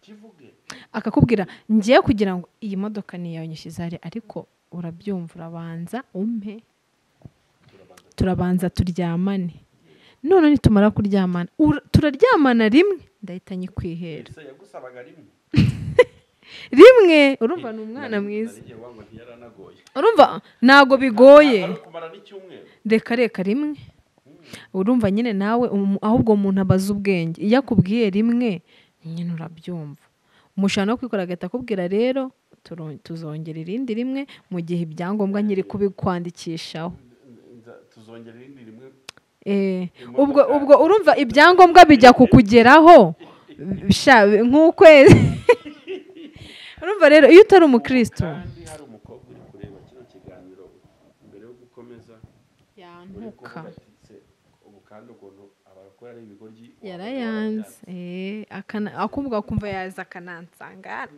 Kivuge. Akakubwira ngiye kugira ngo iyi modoka ni iyawe nyishyize hariya, ariko urabyumva, urabanza umpe, turabanza turyamane, none nitumara kuryamana turaryamana rimwe ndahita nyikwihera. Ese yagusabaga rimwe? Rimwe, urumva ni umwana mwiza. Nari ngiye kuvuga ngo ntiyaranagoye. Urumva ntago bigoye. Ari kumara n'icyumweru. Reka reka rimwe. Urumva nyine nawe ahubwo umuntu abaza ubwenge, iyo akubwiye rimwe nyine urabyumva. Umushana no kwikora agahita akubwira rero tuzongera irindi rimwe mu gihe ibyangombwa nyiri kubikwandikishaho. Tuzongera irindi rimwe. Ubwo ubwo urumva ibyangombwa bijya kukugeraho nk'ukwezi. Urumva rero iyo utari umukristo. Kandi hari umukobwa uri kureba kino kiganiro mbere yo gukomeza yantuka. Ubu kandi ukuntu abakora ari ibigoryi yarayanze. Akubwa kumva yaza akanansanga.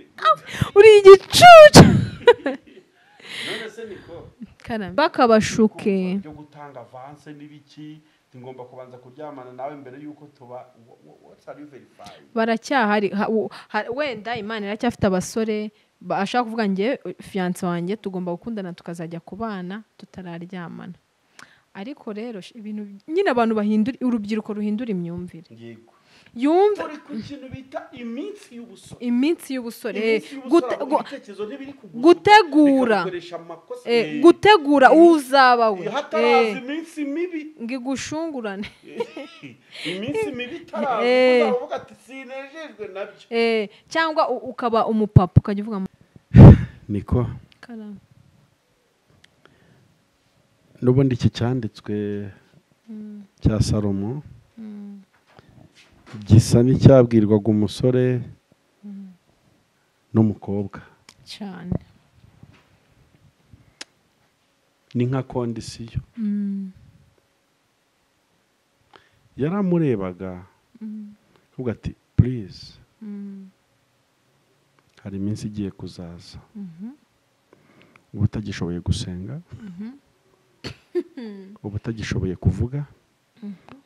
Uri igicucu. None se niko bakabashuke byo gutanga avance n'ibiki, ngomba kubanza kuryamana nawe mbere yuko tuba what are you verifying? Baracyahari wenda Imana iracyafite abasore ashaka kuvuga nge fiance wanjye tugomba gukundana tukazajya kubana tutararyamana. Ariko rero ibintu nyine abantu bahindura, urubyiruko ruhindura imyumvire. Yego. Yumve turi ku kintu bita iminsi y'ubusore. Iminsi y'ubusore, gutegura gutegura uzaba we. Hataraza iminsi mibi ngigushungurane. Iminsi mibi itaraza uzavuga ati sinejejwe nabyo. Cyangwa ukaba umupapa ukajya uvuga niko. N'ubundi iki cyanditswe cya Salomo gisa n'icyabwirwaga umusore n'umukobwa cyane, ni nka kondisiyo. Yaramurebaga avuga ati please, hari iminsi igiye kuzaza uba utagishoboye gusenga, uba utagishoboye kuvuga,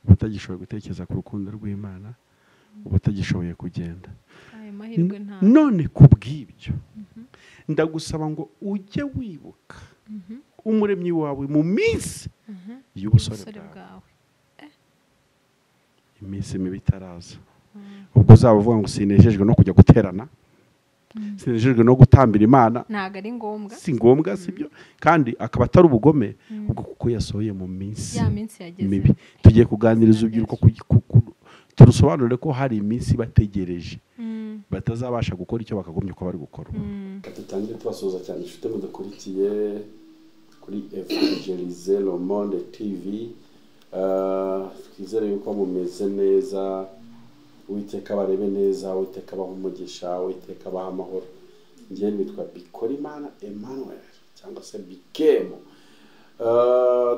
uba utagishoboye gutekereza ku rukundo rw'Imana, uba utagishoboye kugenda. None kubw'ibyo ndagusaba ngo ujye wibuka umuremyi wawe mu minsi y'ubusore bwawe, iminsi mibi itaraza. Ubwo uzaba uvuga ngo sinejejwe no kujya guterana, sinejejwe no gutambira Imana, ntago ari ngombwa, si ngombwa, sibyo. Kandi akaba atari ubugome ubwo kuko yasohoye mu minsi mibi. Tugiye kuganiriza urubyiruko turusobanurire ko hari iminsi bategereje batazabasha gukora icyo bakagombye kuba bari gukora. Dutangire tubasuhuza cyane inshuti mudukurikiye kuri Evangelize Le Monde TV. Twizere yuko mumeze neza, Uwiteka barebe neza, Uwiteka abahe umugisha, Uwiteka abahe amahoro. Njye nitwa Bikorimana Emmanuel cyangwa se Bikemo.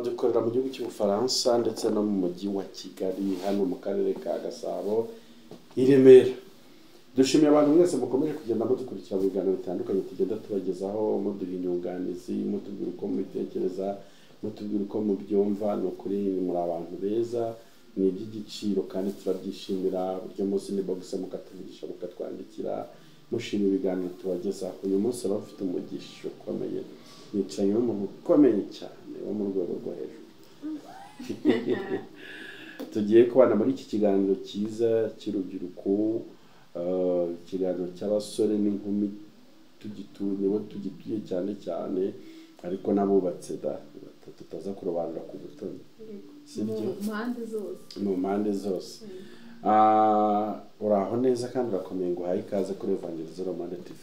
Dukorera mu gihugu cy'Ubufaransa ndetse no mu mujyi wa Kigali hano mu karere ka Gasabo i Remera. Dushimiye abantu mwese mukomeje kugenda mudukurikira mu biganiro bitandukanye tugenda tubagezaho, muduha inyunganizi, mutubwira uko mubitekereza, mutubwira uko mubyumva. Ni ukuri muri abantu beza, ni iby'igiciro kandi turabyishimira. Buryo munsi ni box mukatuvugisha, mukatwandikira, mushima ibiganiro tubagezaho. Uyu munsi bafite umugisha ukomeye, nicaye n'umuntu ukomeye cyane wo mu rwego rwo hejuru. Tugiye kubana muri iki kiganiro cyiza cy'urubyiruko, ikiganiro cy'abasore n'inkumi tugituye, nibo tugituye cyane cyane, ariko n'abubatse da tutaza kurobanura ku butoni, sibyo? Mu mpande zose. Uraho neza kandi urakomeye, ngo uhaye ikaze kuri Evangelize Le Monde TV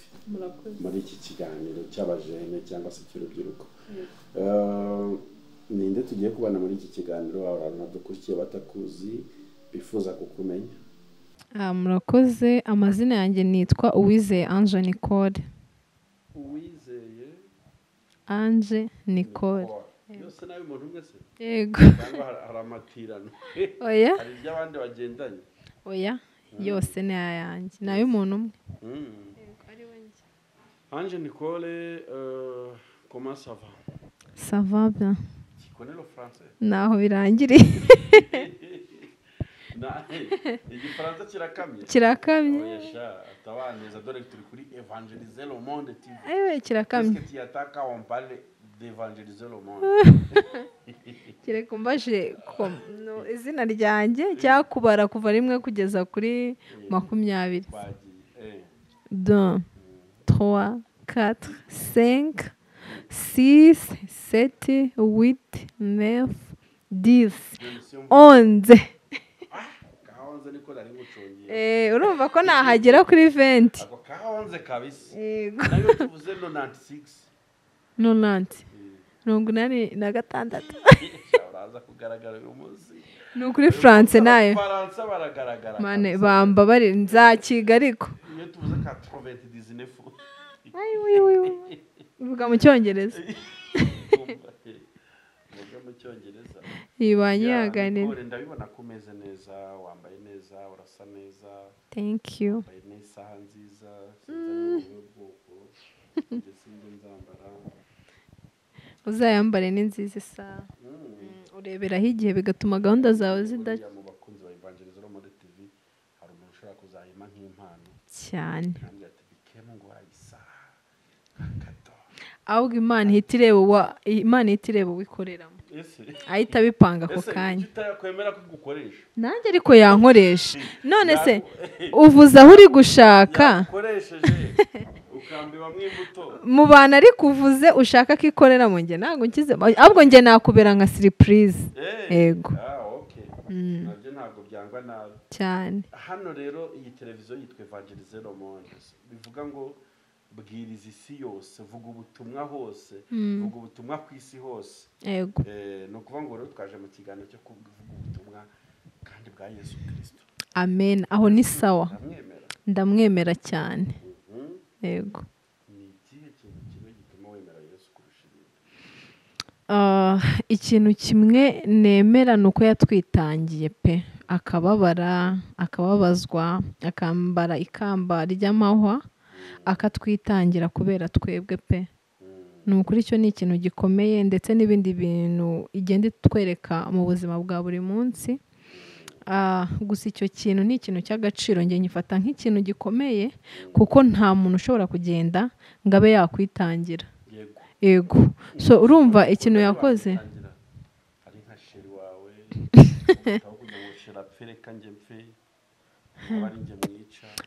muri iki kiganiro cy'abajene cyangwa se cy'urubyiruko. Ninde tugiye kubana muri iki kiganiro? Abantu badukurikiye batakuzi bifuza kukumenya. Murakoze. Amazina yanjye nitwa Uwizeye Ange Nicole. Uwizeye Ange Nicole. Yose nawe umuntu umwe se? Yego. Cyangwa hari amatirano? Oya. Hari iby'abandi bagendanye? Oya, yose ni ayanjye, ni ay'umuntu umwe. Yego, ari we njye. Ange Nicole, comment ça va? Ça va bien. Tu connais le français? Naho birangiriye. Igifaransa kirakamye. Kirakamye. Oya sha, atabaneza dore turi kuri Evangeliser le Monde TV. Ayiwe kirakamye. Qu'est-ce que tu attends quand on parle d'évangéliser le monde? Kereka umbaje izina ryanjye cyakubara kuva rimwe kugeza kuri 20. 2 3 4 5 6 7 8 9 10 11. Urumva ko nahagera kuri 20. Ako ka 11 kabisa. Nayo tuvuze 96. 90. 86. Uraza kugaragara uyu munsi. Ni ukuri France nayo. Faransa baragaragara. Mane bamba bari nzakiga ariko. Iyo tuvuze 99. Ay oui. Uvuga mu Cyongereza. Uvuga mu Cyongereza. Ibanyihaganira. Ndabibona ko umeze neza, wambaye neza, urasa neza. Thank you. Wambaye n'isaha nziza, sinzi ubwoko. Ndetse nzambara. Uzayambare ni nziza isaha. Ureberaho igihe bigatuma gahunda zawe zidacya. Mu bakunzi ba Evangeliser le Monde TV hari umuntu ushobora kuzayima nk'impano. Cyane. Kandi ati bikemu ngo isaha. Ahubwo Imana ihita ireba uwikoreramo. Ahita abipanga ako kanya. Ese ko gukoresha. Nanjye ariko yankoresha. None se uvuze aho uri gushaka. Yakoresheje ukambibamwe imbuto. Mu bantu ariko uvuze ushaka ko ikorera mu nge ntabwo nkize. Ahubwo nge nakubera nka surprise. Yego. Okay. Nabyo ntabwo byangwa nabi. Cyane. Hano rero iyi televiziyo yitwa Evangeliser le Monde. Bivuga ngo bwiriza isi yose, vuga ubutumwa hose, vuga ubutumwa ku isi hose. Yego. No kuvuga ngo rero twaje mu kiganiro cyo kuvuga ubutumwa kandi bwa Yesu Kristo. Amen. Aho ni sawa. Ndamwemera cyane. Yego. Ni ikihe kintu kimwe gituma wemera Yesu kurusha ibindi? Ikintu kimwe nemera nuko yatwitangiye pe, akababara, akababazwa, akambara ikamba ry'amahwa, akatwitangira kubera twebwe pe. Ni ukuri cyo ni ikintu gikomeye, ndetse n'ibindi bintu igenda itwereka mu buzima bwa buri munsi. Gusa icyo kintu ni ikintu cy'agaciro, nge nyifata nk'ikintu gikomeye kuko nta muntu ushobora kugenda ngo abe yakwitangira. Yego. So urumva ikintu yakoze ari nka sheri wawe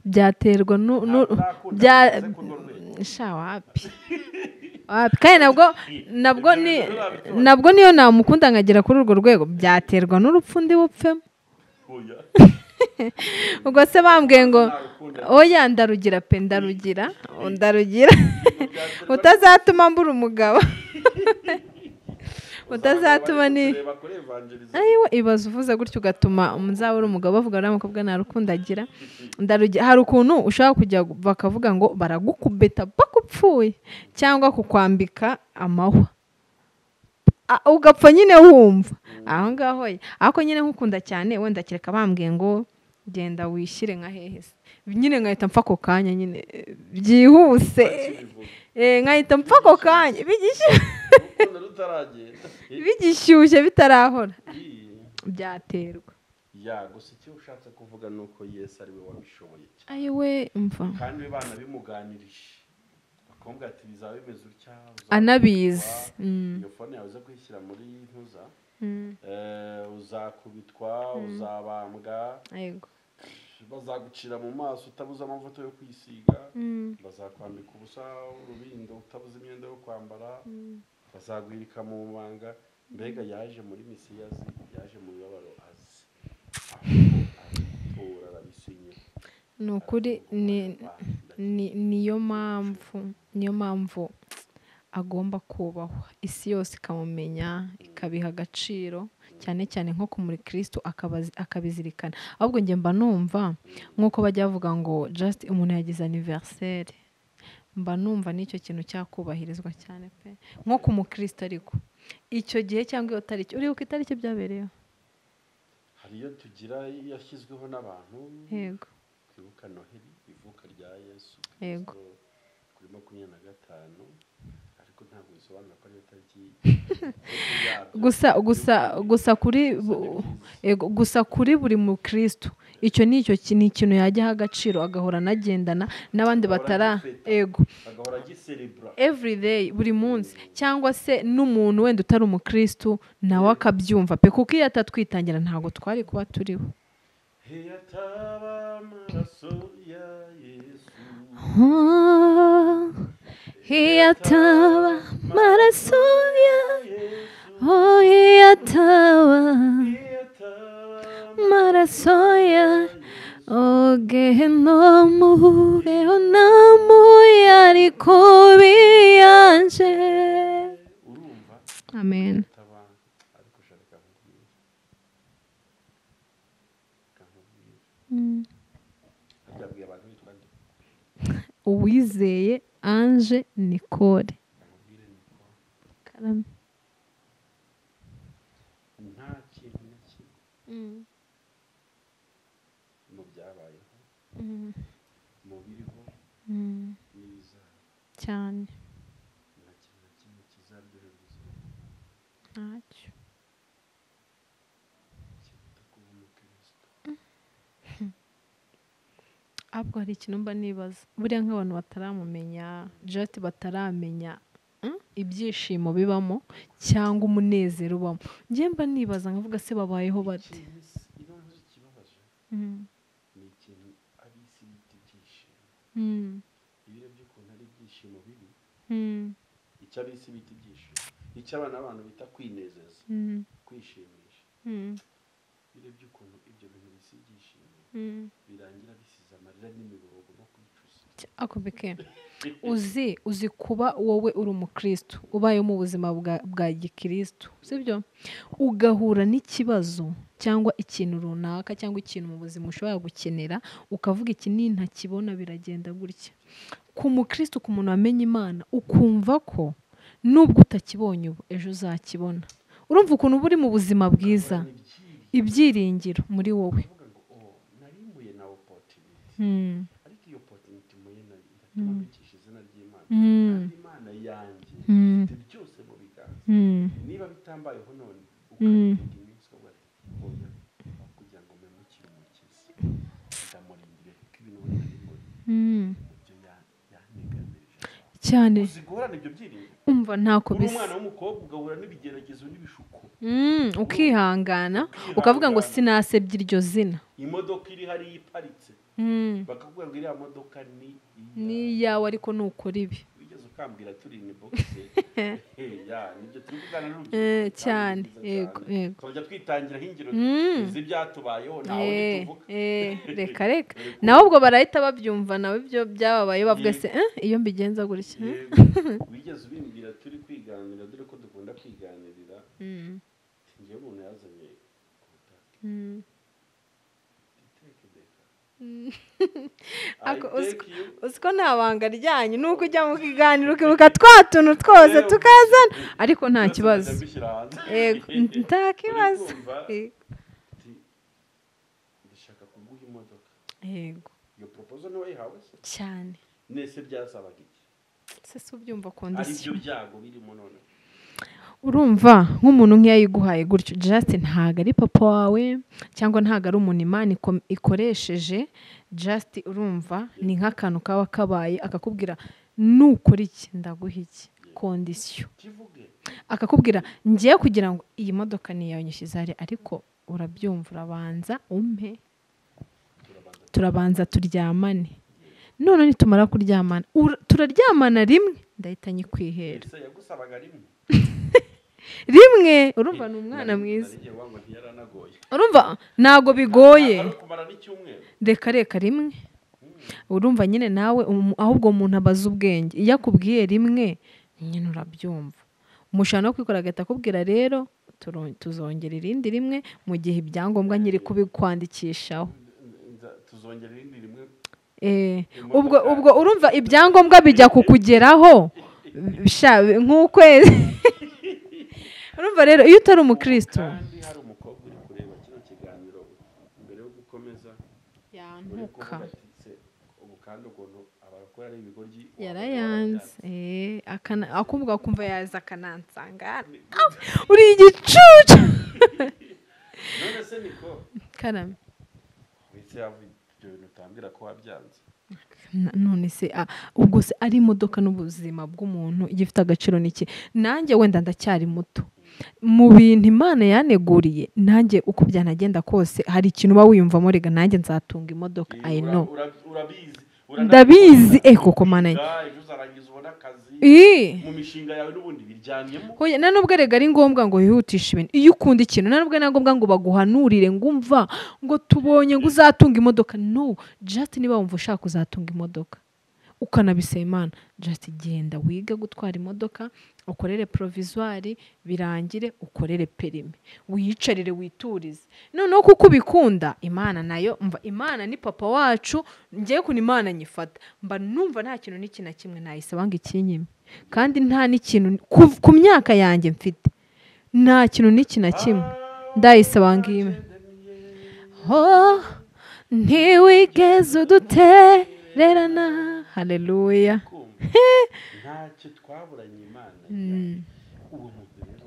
byaterwa bya sha wapi wapi kandi nabwo niyo namukunda nkagera kuri urwo rwego byaterwa n'urupfu ndi bupfemo. Ubwo se bambwiye ngo oya ndarugira pe, ndarugira utazatuma mbura umugabo. Utazatuma ni ayiwe ibaza uvuze gutyo ugatuma umuzabura umugabo bavuga ari umukobwa nta rukundo agira. Ndarugira. Hari ukuntu ushaka kujya bakavuga ngo baragukubeta bakupfuye cyangwa kukwambika amahwa ugapfa nyine wumva aho ngaho. Ariko nyine nkukunda cyane wenda kereka bambwiye ngo genda wishyire nka hehe nyine nkahita mpfa ako kanya nyine byihuse, nkahita mpfa ako kanya bigishyushye bitarahora byaterwa. Ya gusa icyo ushatse kuvuga nuko Yesu ari we wabishoboye. Ayiwe mva. Kandi bana bimuganirije bakombwa ati bizaba bimeze utya anabizi. Iyo phone yawe uza kwishyira muri ntuza uzakubitwa, uzabambwa. Yego. Bazagucira mu maso utabuze amavuta yo kwisiga, bazakwambika ubusa urubindo utabuze imyenda yo kwambara, bazagwirika mu manga. Mbega yaje muri misiyazi, yaje mu bibabaro azi. Ni ukuri niyo mpamvu agomba kubahwa, isi yose ikamumenya, ikabiha agaciro, cyane cyane nko ku muri Kristo akabizirikana. Ahubwo njye mba numva nkuko bajya bavuga ngo just umuntu yagize anniversaire, mba numva n'icyo kintu cyakubahirizwa cyane pe, nko ku mukristo. Ariko icyo gihe cyangwa iyo tariki, uribuka itariki byabereyeho? Hari iyo tugira yashyizweho n'abantu. Yego. Kwibuka Noheli, ivuka rya Yesu. Yego. Kuri 25. Ariko Gusa kuri gusa kuri buri mukristo icyo ni ikintu yajyaho agaciro, agahora anagendana n'abandi batara ego every day, buri munsi, cyangwa se n'umuntu wenda utari umukristo nawe akabyumva pe, kuko iyo atatwitangira ntabwo twari kuba turiho. Hiyataba maraso ya, oh hiyataba maraso ya, oh gehenomu gehonamu yari kubiyanje. Amen. Uwizeye Ange Nicole. Karame. Nta kintu na kimwe mu byabayeho, mu biriho, n'ibizaba cyane, nta kintu na kimwe kizaryohera ubuzima ntacyo kiruta kuba umukristo. Ahubwo hari ikintu mba nibaza, buriya nk'abantu bataramumenya, just bataramenya ibyishimo bibamo cyangwa umunezero ubamo, njye mba nibaza nkavuga se babayeho bate? Ni ikintu ab'isi bita ibyishimo. Iyo urebye ukuntu ari ibyishimo bibi, icyo ab'isi bita ibyishimo, icyo abana b'abantu bita kwinezeza, kwishimisha, iyo urebye ukuntu ibyo bintu bisa ibyishimo, birangira bisize amarira n'imiborogo no kwicuza. Akubike uzi kuba wowe uri umukristo ubaye mu buzima bwa gikristo, sibyo? Ugahura n'ikibazo cyangwa ikintu runaka cyangwa ikintu mu buzima ushobora gukenera, ukavuga iki nintakibona biragenda gutya. Ku mukristo, ku muntu wamenye Imana, ukumva ko nubwo utakibonye ubu ejo uzakibona. Urumva ukuntu uba uri mu buzima bwiza, ibyiringiro muri wowe. Ariko iyo opportunity muye nayo iratuma mbikisha izina ry'Imana, kandi Imana yanjye ifite byose mu biganza. Niba bitambayeho none ukabitega iminsi ukavuga ati oya, kugira ngo mpemukire Umukiza ndamurindire kuko ibintu ubona ari mu byo yanteganirije cyane. Uzi guhorana ibyo byiringiro, umva ntako bisa. Umwana w'umukobwa ugahura n'ibigeragezo n'ibishuko, ukihangana ukavuga ngo sinasebye iryo zina. Imodoka iri hariya iparitse, bakakubwira ngo iriya modoka ni iyawe, ariko nukora ibi. Wigeze ukambwira turi ni box ya nibyo turi kugana n'urubyiruko cyane. Yego yego, tukajya twitangiraho ingero z'ibyatubayeho, ntawe tuvuga. Reka reka nawe ubwo barahita babyumva, nawe ibyo byababaye bavuga se iyo mbigenza gutya. Wigeze ubimbwira turi kwiganira, dore ko dukunda kwiganirira. Ngiye umuntu yazanye contact. Uziko nta banga ryanyu nuko ujya mu kiganiro ukibuka twa tuntu twose tukazana, ariko nta kibazo. Yego nta kibazo. Ndashaka kuguha imodoka. Yego iyo proposal ni wayihawe se cyane? Nese byasabaga iki se? Si ubyumva condition ari byo byago birimo none. Urumva nk'umuntu nk'iyayiguhaye gutyo, just ntago ari papa wawe cyangwa ntago ari umuntu Imana ikoresheje, just urumva ni nk'akantu kaba kabaye, akakubwira nukora iki ndaguha iki, condition. Akakubwira ngiye kugira ngo iyi modoka ni iyawe nyishyize hariya, ariko urabyumva urabanza umpe, turabanza turyamane, none nitumara kuryamana turaryamana rimwe ndahita nyikwihera. Rimwe. Urumva ni umwana mwiza, urumva ntago bigoye, reka reka rimwe. Urumva nyine nawe ahubwo umuntu abaza ubwenge, iyo akubwiye rimwe nyine urabyumva. Umushana no kwikora agahita akubwira rero tuzongera irindi rimwe mu gihe ibyangombwa nyiri kubikwandikishaho. Tuzongera irindi rimwe. Ubwo urumva ibyangombwa bijya kukugeraho nk'ukwezi. Urumva rero iyo utari umukristo, kandi hari umukobwa uri kureba kino kiganiro mbere yo gukomeza yantuka ubu kandi ukuntu Abakora ari ibigoryi yarayanze, akumva akumva yaza akanansanga uri igicucu. None se niko Karame wese yavuye ibyo bintu utambwira ko wabyanze. None se ubwo se ari imodoka n'ubuzima bw'umuntu igifite agaciro niki? Nanjye wenda ndacyari muto mu bintu Imana yaneguriye, nanjye uko byanagenda kose hari ikintu uba wiyumvamo, rega nanjye nzatunga imodoka. I know, urabizi, ndabizi koko mana mu mishinga yawe n'ubundi biryamyemo. Hoya na nubwo rega ari ngombwa ngo wihutishe ibintu iyo ukunda ikintu, na nubwo ari ngombwa ngo baguhanurire ngo umva ngo tubonye ngo uzatunga imodoka. No, just niba wumva ushaka uzatunga imodoka ukanabisaba Imana, just genda wige gutwara imodoka, ukorere provisoire birangire, ukorere perime, wiyicarire witurize. Noneho kuko ubikunda Imana nayo, mva Imana ni papa wacu, ngiye kuna Imana nyifata, mba numva nta kintu n'iki na kimwe nayisaba ngo ikinyime, kandi nta n'ikintu ku myaka yanjye mfite nta kintu n'iki na kimwe ndayisaba ngo ime. Oh, ntiwigeze udutererana. Haleluya. Ntacyo twaburanye Imana. Uwo muntu rero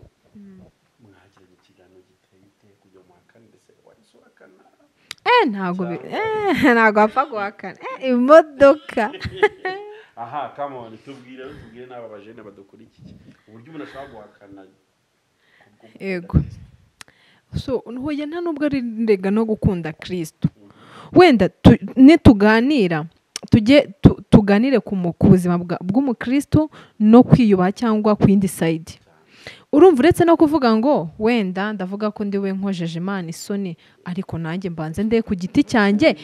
mwagiranye ikiganiro giteye ite kujya mu hakana, ndetse wahise uhakana? Ntago ntago wapfa guhakana imodoka. Aha, come on, tubwire n'aba bajene badukurikiye uburyo umuntu ashobora guhakana. Yego. So hoya nta nubwo ari ndega no gukunda Kristo. Wenda nituganira tujye tuganire ku buzima bw'umukristo no kwiyubaha cyangwa ku yindi side. Urumva uretse no kuvuga ngo wenda ndavuga ko ndi we nkojeje Imana isoni, ariko nanjye mbanze nde ku giti cyanjye,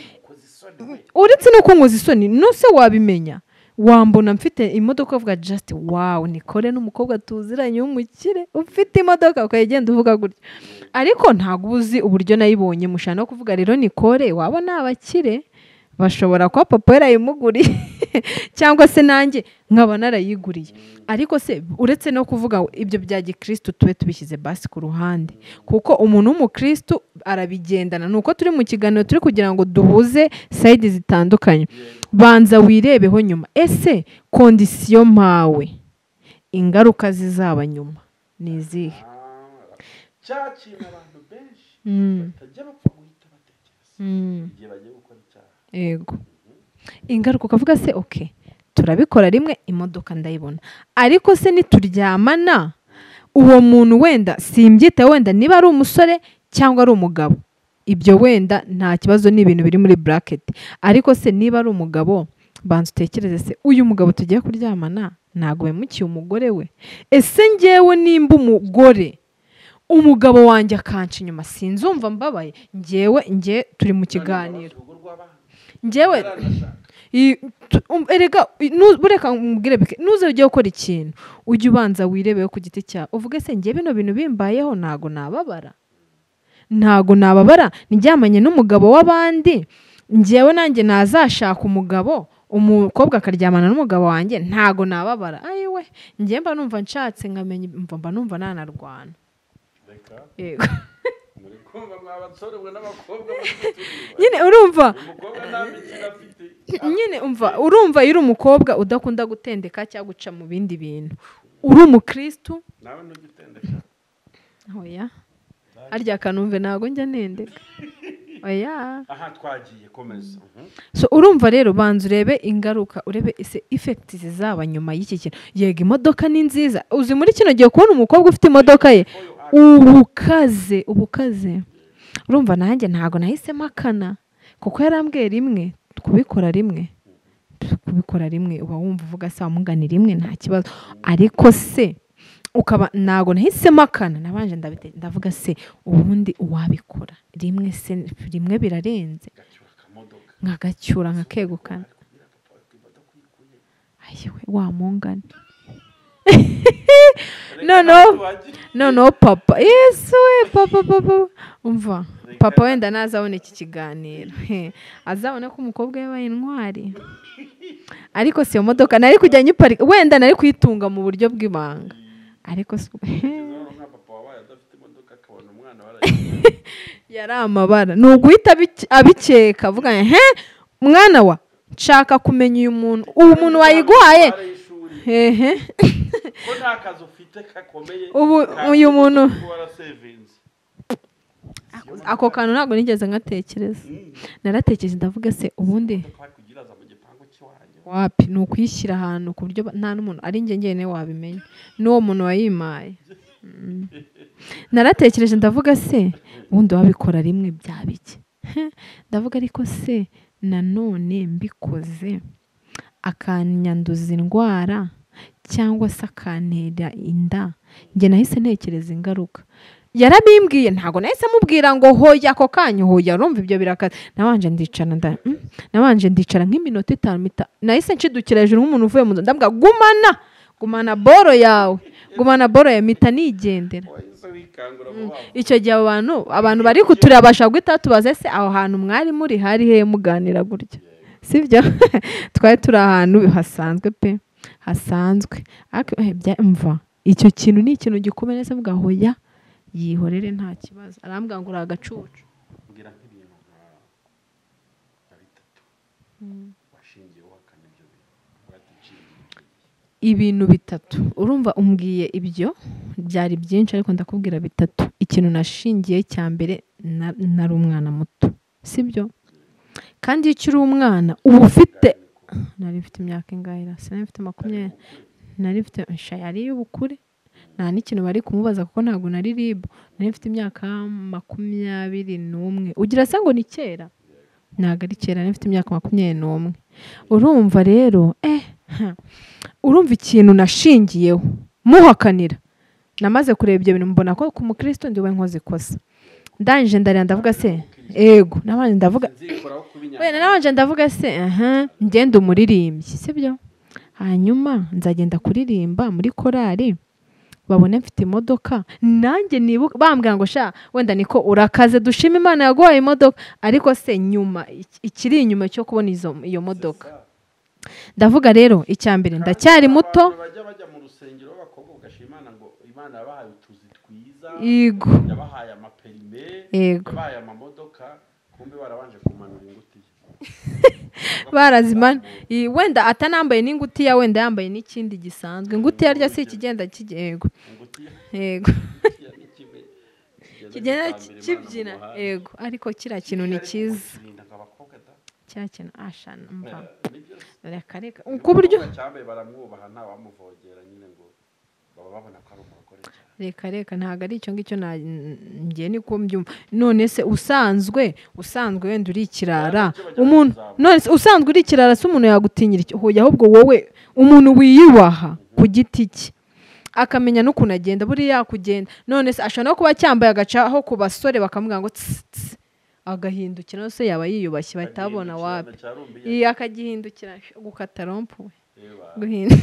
uretse no kunkoza isoni nuse wabimenya, wambona mfite imodoka uvuga just wow Nicole n'umukobwa tuziranye w'umukire ufite imodoka, ukagenda uvuga gutyo, ariko ntago uzi uburyo nayibonye. Mushana no kuvuga rero Nicole wabona abakire bashobora kuba papa yarayimuguriye cyangwa se nanjye nkaba narayiguriye. Ariko se uretse no kuvuga ibyo bya gikristo tube tubishyize basi ku ruhande, kuko umuntu w'umukristo arabigendana. Nuko turi mu kiganiro turi kugira ngo duhuze side zitandukanye. Banza wirebeho nyuma, ese kondisiyo mpawe ingaruka zizaba nyuma ni izihe? Cya kintu abantu benshi batajya bapfa guhita batekereza igihe bagiye gukora icyaha. Yego, ingaruka ukavuga se okay turabikora rimwe imodoka ndayibona, ariko se nituryamana uwo muntu wenda simbyita wenda niba ari umusore cyangwa ari umugabo, ibyo wenda nta kibazo ni ibintu biri muri bracket, ariko se niba ari umugabo banza utekereze se uyu mugabo tugiye kuryamana ntago wemukiye umugore we? Ese ngewe nimba umugore umugabo wanjye akanca inyuma sinzumva mbabaye? Ngewe nge turi mu kiganiro ngewe erega bureka mbwire bike, nuze ugiye gukora ikintu ujye ubanza wirebeho ku giti cyawe uvuge se ngewe bino bintu bimbayeho ntago nababara, ntago nababara ndyamanye n'umugabo w'abandi, ngewe nanjye nazashaka umugabo umukobwa akaryamana n'umugabo wanjye ntago nababara. Ayiwe ngewe mba numva nshatse nkamenya mba numva nanarwana. Yego. Nyine urumva nyine umva urumva iyo uri umukobwa udakunda gutendeka cyangwa guca mu bindi bintu, uri umukristo nawe ntugitendeka. Oya arya kanumve ntago njya nendeka. Oya aha twagiye komeza. So urumva rero banza urebe ingaruka, urebe ese effect zizaba nyuma y'iki kintu. Yego imodoka ni nziza, uzi muri kino gihe kubona umukobwa ufite imodoka ye ubukaze ubukaze. Urumva nanjye ntago nahise makana kuko yarambwiye rimwe kubikora rimwe kubikora rimwe uba wumva uvuga se wamugani rimwe nta kibazo, ariko se ukaba ntago nahise makana, nabanje ndavuga se ubundi uwabikora rimwe se rimwe birarenze nkagacyura nkakegukana. Ayiwe wamungane. No papa Yesu we papa papa umva papa wenda nazabona iki kiganiro azabona ko umukobwa yabaye intwari, ariko si iyo modoka nari kujya nyiparika wenda nari kuyitunga mu buryo bw'ibanga, ariko yari amabara ni uguhita abikeka avuga he mwana wa Nshaka kumenya uyu muntu, uwo muntu wayiguhaye hehe ko nta kazi ufite gakomeye. Ubu uyu muntu ako kantu ntabwo nigeze nkatekereza. Naratekereje ndavuga se ubundi wapi, ni ukuyishyira ahantu ku buryo nta n'umuntu ari njye njyenyine wabimenya n'uwo muntu wayimaye. Naratekereje ndavuga se ubundi wabikora rimwe byaba iki? Ndavuga ariko se nanone mbikoze akanyanduza indwara cyangwa se akantera inda, njye nahise ntekereza ingaruka. Yarabimbwiye, ntago nahise mubwira ngo hoya ako kanya, hoya urumva ibyo birakaze. Nabanje ndicara nk'iminota 5, nahise nshidukira hejuru nk'umuntu uvuye mu nzu, ndabwira gumana boro yawe, gumana boro ya mita nigendera. Icyo gihe abantu bari kutureba bashaka guhita tubaza se aho hantu mwari muri hari he muganira gutya, sibyo? Twari turi ahantu hasanzwe pe, hasanzwe. Mva icyo kintu ni ikintu gikomeye, nahise mvuga hoya yihorere nta kibazo. Arambwira ngo uri agacucu. Mbwira nk'ibintu nka bitatu washingiye uhakana ibyo bintu. Ibintu bitatu urumva umbwiye ibyo byari byinshi, ariko ndakubwira bitatu. Ikintu nashingiye cya mbere, nari umwana muto, sibyo? Kandi iyo ukiri umwana uba ufite, nari mfite imyaka ingahe? Sinari mfite 20, nari mfite yari y'ubukure, nta n'ikintu bari kumubaza kuko ntabwo nari ribu. Nari mfite imyaka 21. Ugira se ngo ni kera? Ntabwo ari kera, nari mfite imyaka 21. Urumva rero urumva ikintu nashingiyeho muhakanira. Namaze kureba ibyo bintu mbona ko ku mukristo ndi we nkoze ikosa. Ndangije ndarira ndavuga se ego, nabanje ndavuga wenda, nabanje ndavuga se aha ngende umuririmbyi, sibyo? Hanyuma nzagenda kuririmba muri korali babone mfite imodoka, nanjye nibuka bambwira ngo sha wenda niko urakaze dushima Imana yaguhaye imodoka, ariko se nyuma ikiri inyuma cyo kubona iyo modoka. Ndavuga rero icya mbere ndacyari muto. Bajya mu rusengero b'abakobwa ugashima Imana ngo Imana yabahaye utuzi twiza, yabahaye amaperime, yabahaye amamodoka, kumbe barabanje kumanura ingutiya. Barazimana wenda atanambaye n'ingutiya, wenda yambaye n'ikindi gisanzwe. Ingutiya rya si ikigenda yego. Yego. Kigenda kibyina yego, ariko kira kintu ni cyiza. Cya kintu ashana mva. Reka reka ku buryo cyambaye baramwubaha nta wamuvogera nyine ngo baba babona ko ari umugore cyane. Reka reka ntago ari icyo ngicyo ngiye niko mbyumva. None se usanzwe wenda uri ikirara, umuntu none se usanzwe uri ikirara se umuntu yagutinyira iki? Hoya ahubwo wowe umuntu wiyubaha ku giti cye akamenya n'ukuntu agenda, buriya kugenda. None se ashobora no kuba cyambaye agacaho ku basore bakamubwira ngo tss, agahindukira, se yaba yiyubashye batabona wapi. Iya akagihindukira gukata rompuwe guhinda.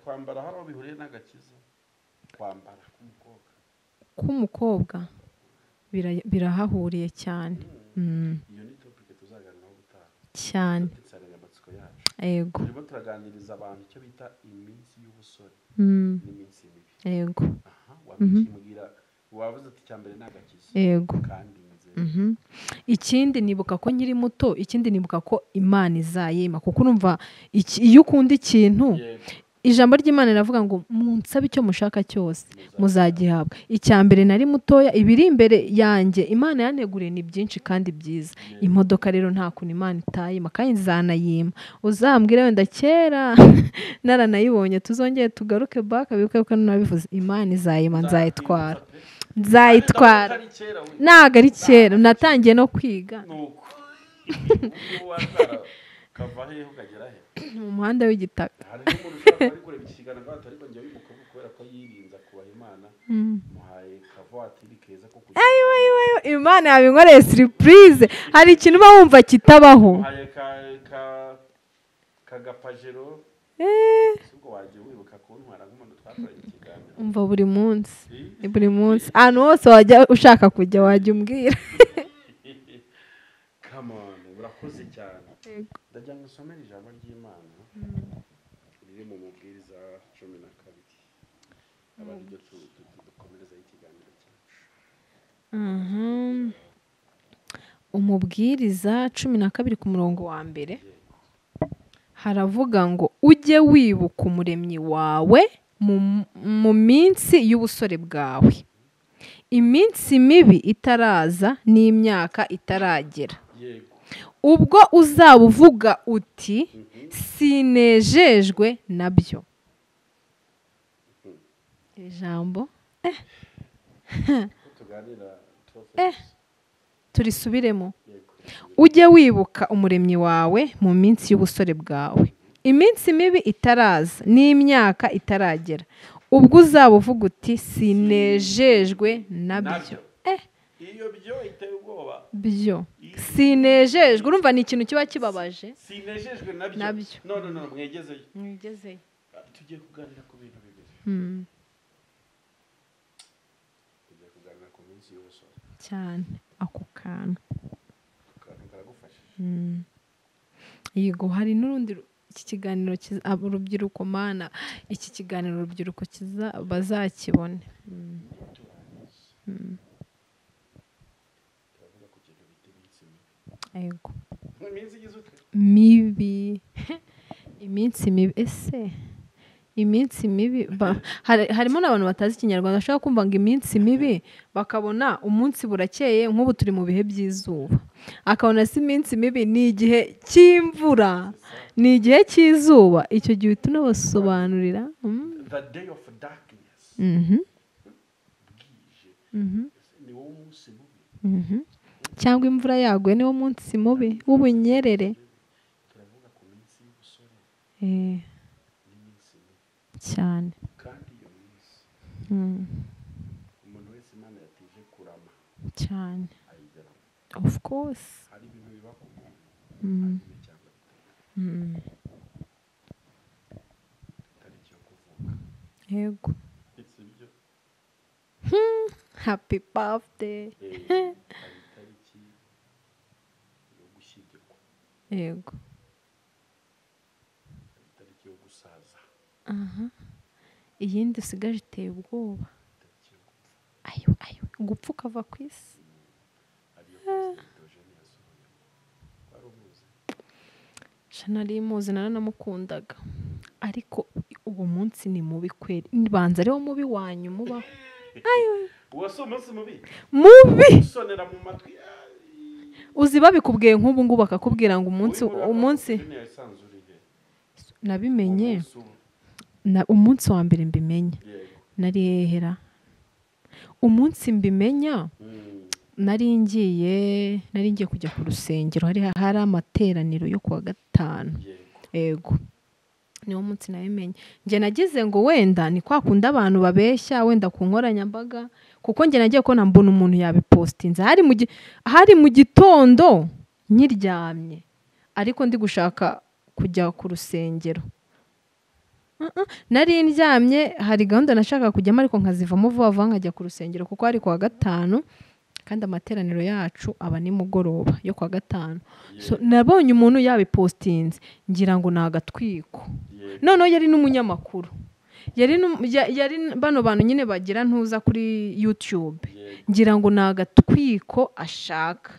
Kwambara hari aho bihuriye n'agakiza? Kwambara k'umukobwa birahahuriye cyane. Iyo ni topic tuzaganiraho ubutaha cyane. Yego. Turimo turaganiriza abantu icyo bita iminsi y'ubusore n'iminsi mibi. Yego. Wabikimubwira wavuze ati icya mbere n'agakiza. Yego. Kandi Ikindi nibuka ko nkiri muto, ikindi nibuka ko Imana izayima, kuko urumva iyo ukunda ikintu, ijambo ry'Imana riravuga ngo munsabe icyo mushaka cyose muzagihabwa. Icya mbere nari mutoya, ibiri imbere yanjye Imana yaneguriye ni byinshi kandi byiza. Imodoka rero nta kuntu Imana itayima, kandi nzanayima. Uzambwira wenda kera naranayibonye, tuzongeye tugaruke back bibuke ko nabivuze. Imana izayima, nzayitwara. Nzayitwara. Ntago ari kera, natangiye no kwiga. Mu muhanda w'igitaka. Imana yabinkoreye surprise. Hari ikintu uba wumva kitabaho. Umva buri munsi, buri munsi ahantu hose wajya ushaka kujya wajya umbwira. Come on, urakoze cyane. Ndajya ngusomera ijambo ry'Imana riri mu Mubwiriza 12. Abaryo dukomereza ikiganiro cyacu. Umubwiriza 12 ku murongo wa 1 haravuga ngo ujye wibuka umuremyi wawe mu minsi y'ubusore bwawe, iminsi mibi itaraza n'imyaka itaragera, ubwo uzaba uvuga uti sinejejwe nabyo. Ijambo turisubiremo. Ujye wibuka umuremyi wawe mu minsi y'ubusore bwawe, iminsi mibi itaraza n'imyaka itaragera, ubwo uzaba uvuga uti sinejejwe nabyo. Iyo byo iteye ubwoba. Byo sinejejwe, urumva ni ikintu kiba kibabaje. Sinejejwe nabyo. No no no, mwegezeyo. Mwegezeyo. Tugiye kuganira ku bintu bibiri. Tugiye kuganira ku minsi y'ubusore. Cyane ako kantu. Kantu karagufashije. Yego, hari n'urundi iki kiganiro urubyiruko mana, iki kiganiro urubyiruko bazakibone. Yego. Mibi. Iminsi mibi ese iminsi mibi harimo n'abantu batazi ikinyarwanda bashaka kumva ngo iminsi mibi bakabona umunsi burakeye nk'ubu turi mu bihe by'izuba, akabona si iminsi mibi ni igihe cy'imvura, ni igihe cy'izuba. Icyo gihe tunabasobanurira the day of darkness. Cyangwa imvura yaguye niwo munsi mubi w'ubunyerere. Turavuga ku minsi y'ubusore cyane. Kandi iyo minsi umuntu wese Imana yatije kurama cyane, of course hari ibintu biba ku muntu cyangwa itariki yo kuvuka. Yego. Happy birthday. Hari itariki yo gushyingirwa. Yego. Hari itariki yo gusaza. Iyindi usigaje iteye ubwoba. Ayo ayo, gupfa ukava ku isi. Nari muzi, naranamukundaga, ariko uwo munsi ni mubi kweri. Banza ariwo mubi wanyu mubaho. Uwo si umunsi mubi mubi usonera mu matwi. Uzi babikubwiye nk'ubu ngubu bakakubwira ngo umunsi nabimenye umunsi wa mbere mbimenya nari hehera. Umunsi mbimenya nari ngiye kujya ku rusengero, hari amateraniro yo kuwa 5. Yego, niwo munsi nabimenye. Njye nagize ngo wenda ni kwa kunda abantu babeshya wenda ku nkoranyambaga, kuko njye nagiye kubona mbona umuntu yabipostinze hari mu gitondo nkiryamye, ariko ndi gushaka kujya ku rusengero. Nari ndyamye, hari gahunda nashaka kujyamo ariko nkazivamo vuba vuba nkajya ku rusengero, kuko hari kuwa 5 kandi amateraniro yacu aba ni mugoroba yo kuwa 5. So nabonye umuntu yabipostinze ngira ngo nagatwiko. Noneho yari n'umunyamakuru, yari bano bantu nyine bagira ntuza kuri YouTube, ngira ngo nagatwiko ashaka.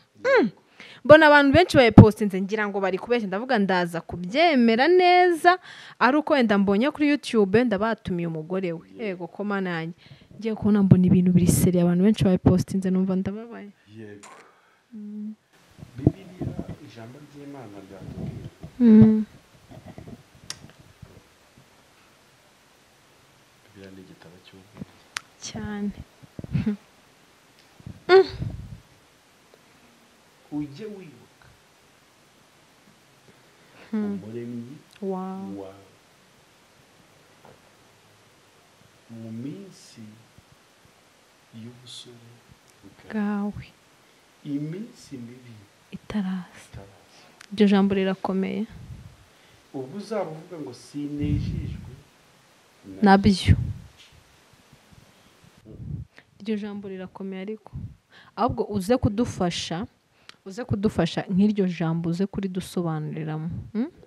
Mbona abantu benshi bayipostinze ngira ngo bari kubeshya, ndavuga ndaza kubyemera neza ari uko wenda mbonye kuri YouTube ndabatumiye umugore we. Yego ko mana yanjye, ngiye kubona mbona ibintu biri seri, abantu benshi bayipostinze numva ndababaye. Yego. Bibiliya ijambo ry'Imana ryatubwira. Bibiliya ni igitabo cy'ubwenge cyane. Ujye wibuka umuremyi wawe mu minsi y'ubusore bwawe, iminsi mibi itaraza. Iryo jambo rirakomeye. Ubwo uzaba uvuga ngo sinejejwe nabyo. Iryo jambo rirakomeye, ariko ahubwo uze kudufasha nk'iryo jambo uze kuridusobanuriramo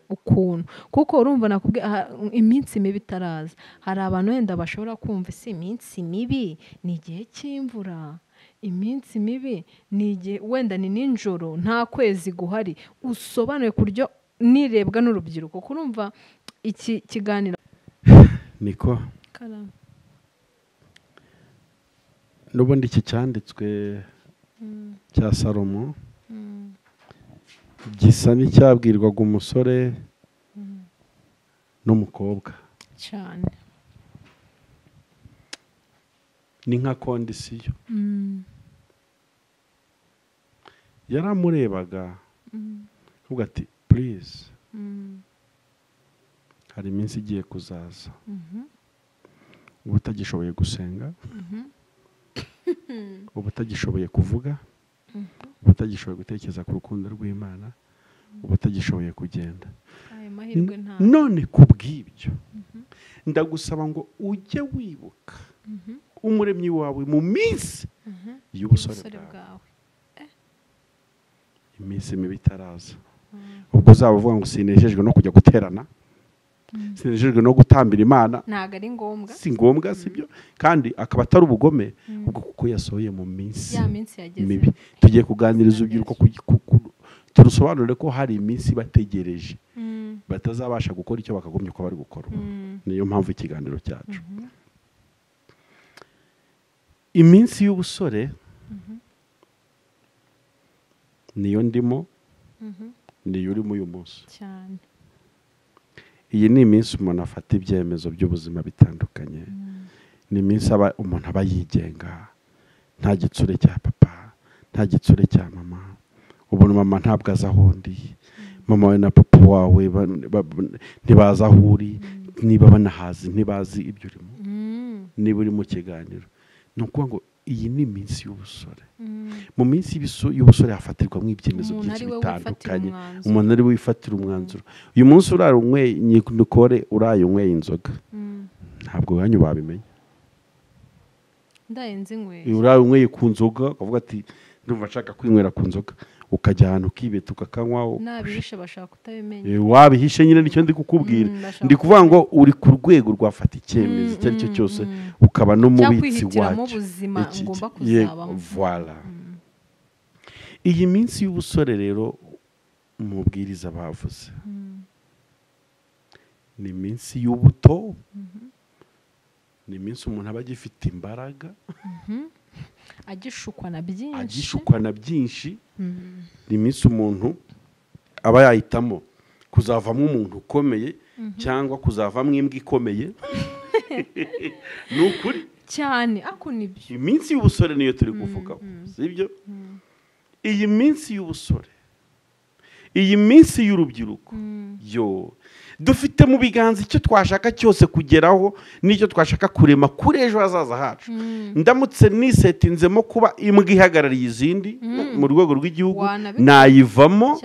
ukuntu, kuko urumva nakubwiye iminsi mibi itaraza. Hari abantu wenda bashobora kumva si iminsi mibi ni igihe cy'imvura, Iminsi mibi ni igihe wenda ni nijoro nta kwezi guhari, usobanuye ku buryo nirebwa n'urubyiruko. Kurumva iki kiganiro niko n'ubundi iki cyanditswe cya Salomo gisa n'icyabwirwaga umusore n'umukobwa cyane, ni nka kondisiyo. Yaramurebaga avuga ati please, hari iminsi igiye kuzaza uba utagishoboye gusenga, uba utagishoboye kuvuga, uba utagishoboye gutekereza ku rukundo rw'Imana, uba utagishoboye kugenda. None kubw'ibyo ndagusaba ngo ujye wibuka umuremyi wawe mu minsi y'ubusore bwawe, iminsi mibi itaraza. Ubwo uzaba uvuga ngo sinejejwe no kujya guterana, sinejejwe no gutambira Imana, ntago ari ngombwa, si ngombwa, sibyo. Kandi akaba atari ubugome, ubwo kuko yasohoye mu minsi mibi. Tugiye kuganiriza urubyiruko, turusobanurire ko hari iminsi bategereje batazabasha gukora icyo bakagombye kuba bari gukora. Niyo mpamvu ikiganiro cyacu iminsi y'ubusore niyo ndimo, niyo urimo uyu munsi cyane. Iyi ni iminsi umuntu afata ibyemezo by'ubuzima bitandukanye. Ni iminsi umuntu aba yigenga, nta gitsure cya papa, nta gitsure cya mama. Ubona mama ntabwo azi aho ndi, mama we na papa wawe ntibazi aho uri, niba banahazi ntibazi ibyo urimo, niba uri mu kiganiro. Ni ukuvuga ngo iyi ni iminsi y'ubusore. Mu minsi y'ubusore hafatirwamo ibyemezo byinshi bitandukanye, umuntu ari we wifatira umwanzuro. Uyu munsi urara unyweye nikore, uraye unyweye inzoga, ntabwo iwanyu babimenya. Uraye unyweye ku nzoga ukavuga ati ndumva nshaka kwinywera ku nzoga, ukajya ahantu ukibeta ukakanywa, nabihishe bashaka kutabimenya. Wabihishe nyine, nicyo ndi kukubwira. Ndi kuvuga ngo uri ku rwego rwafata icyemezo icyo ari cyo cyose, ukaba n'umubitsi wacyo. Voilà. Iyi minsi y'ubusore rero umubwiriza bavuze ni iminsi y'ubuto, ni iminsi umuntu aba agifite imbaraga, agishukwa na byinshi, agishukwa na byinshi. Ni iminsi umuntu aba yahitamo kuzavamo umuntu ukomeye cyangwa kuzavamo imbwa ikomeye. Ni ukuri cyane, ako nibyo. Iminsi y'ubusore niyo turi kuvugaho, sibyo? Iyi minsi y'ubusore, iyi minsi y'urubyiruko, yo dufite mu biganza icyo twashaka cyose kugeraho n'icyo twashaka kurema kuri ejo hazaza hacu. Ndamutse nisetinzemo kuba imbwa ihagarariye izindi mu rwego rw'igihugu, nayivamo.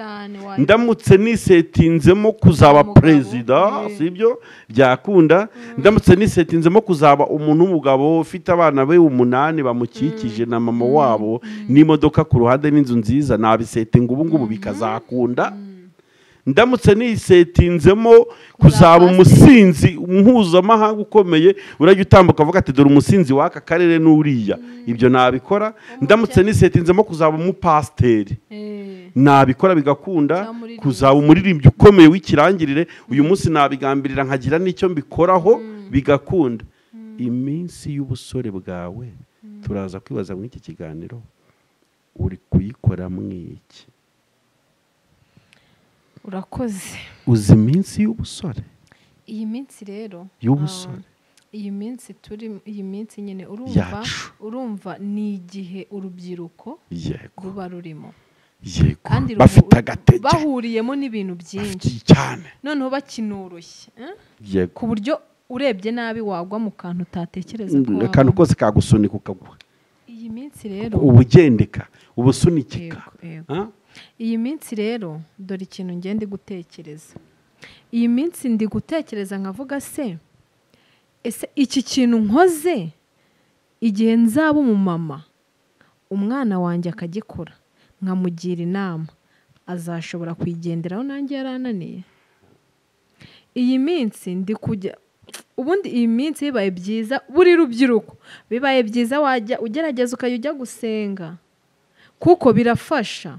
Ndamutse nisetinzemo kuzaba perezida, sibyo byakunda. Ndamutse nisetinzemo kuzaba umuntu w'umugabo ufite abana be 8 bamukikije na mama wabo n'imodoka ku ruhande n'inzu nziza, nabisetinga ubu ngubu bikazakunda. Ndamutse nisetinzemo kuzaba umusinzi mpuzamahanga ukomeye, urajya utambuka avuga ati dore umusinzi w'aka karere n'uriya, ibyo nabikora. Ndamutse nisetinzemo kuzaba umupasiteri, nabikora bigakunda. Kuzaba umuririmbyi ukomeye w'ikirangirire, uyu munsi nabigambirira nkagira n'icyo mbikoraho bigakunda. Iminsi y'ubusore bwawe turaza kwibaza muri iki kiganiro, uri kuyikora mwiki? Urakoze. Uzi iminsi y'ubusore? Iyi minsi rero y'ubusore, iyi minsi turi, iyi minsi nyine urumva ni igihe urubyiruko ruba rurimo, yego, bafite agatege, bahuriyemo n'ibintu byinshi cyane, noneho bakinoroshye, yego, ku buryo urebye nabi wagwa mu kantu utatekereza ko akantu kose kagusunika ukagwa. Iyi minsi rero ubugendeka, ubusunikika. Iyi minsi rero dore ikintu ngende gutekereza. Iyi minsi ndi gutekereza nkavuga se, ese iki kintu nkoze igihe nzaba umumama, umwana wanjye akagikora nkamugira inama, azashobora kwigenderaho nanjye yarananiye? Iyi minsi ndi kujya Ubundi iyi minsi bibaye byiza, buri rubyiruko bibaye byiza wajya ugerageza ukajya ujya gusenga, kuko birafasha.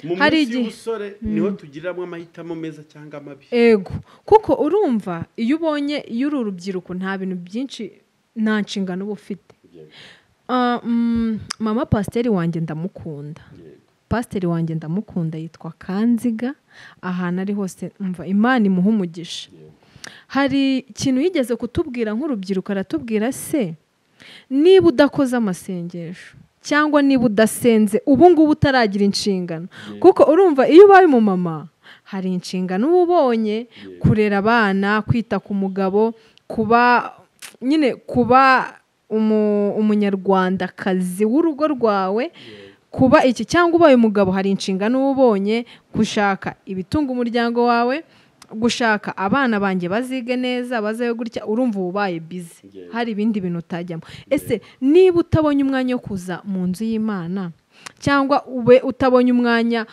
Mu minsi y'ubusore niho tugiriramo amahitamo meza cyangwa amabi. Ego, kuko urumva iyo ubonye iyo uri urubyiruko nta bintu byinshi, nta nshingano uba ufite. Mama pasiteri wanjye ndamukunda, pasiteri wanjye ndamukunda, yitwa Kanziga, ahantu ari hose mva Imana imuha umugisha. Hari ikintu yigeze kutubwira nk'urubyiruko, aratubwira se niba udakoze amasengesho cyangwa niba udasenze ubu ngubu utaragira inshingano, kuko urumva iyo ubaye umumama hari inshingano uba ubonye, kurera abana, kwita ku mugabo, kuba nyine kuba umunyarwandakazi w'urugo rwawe, kuba iki cyangwa ubaye umugabo hari inshingano uba ubonye, gushaka ibitunga umuryango wawe, gushaka abana banjye bazige neza, bazayo gutya, urumva ubaye busy, hari ibindi bintu utajyamo. Ese niba utabonye umwanya wo kuza mu nzu y'Imana, cyangwa ube utabonye umwanya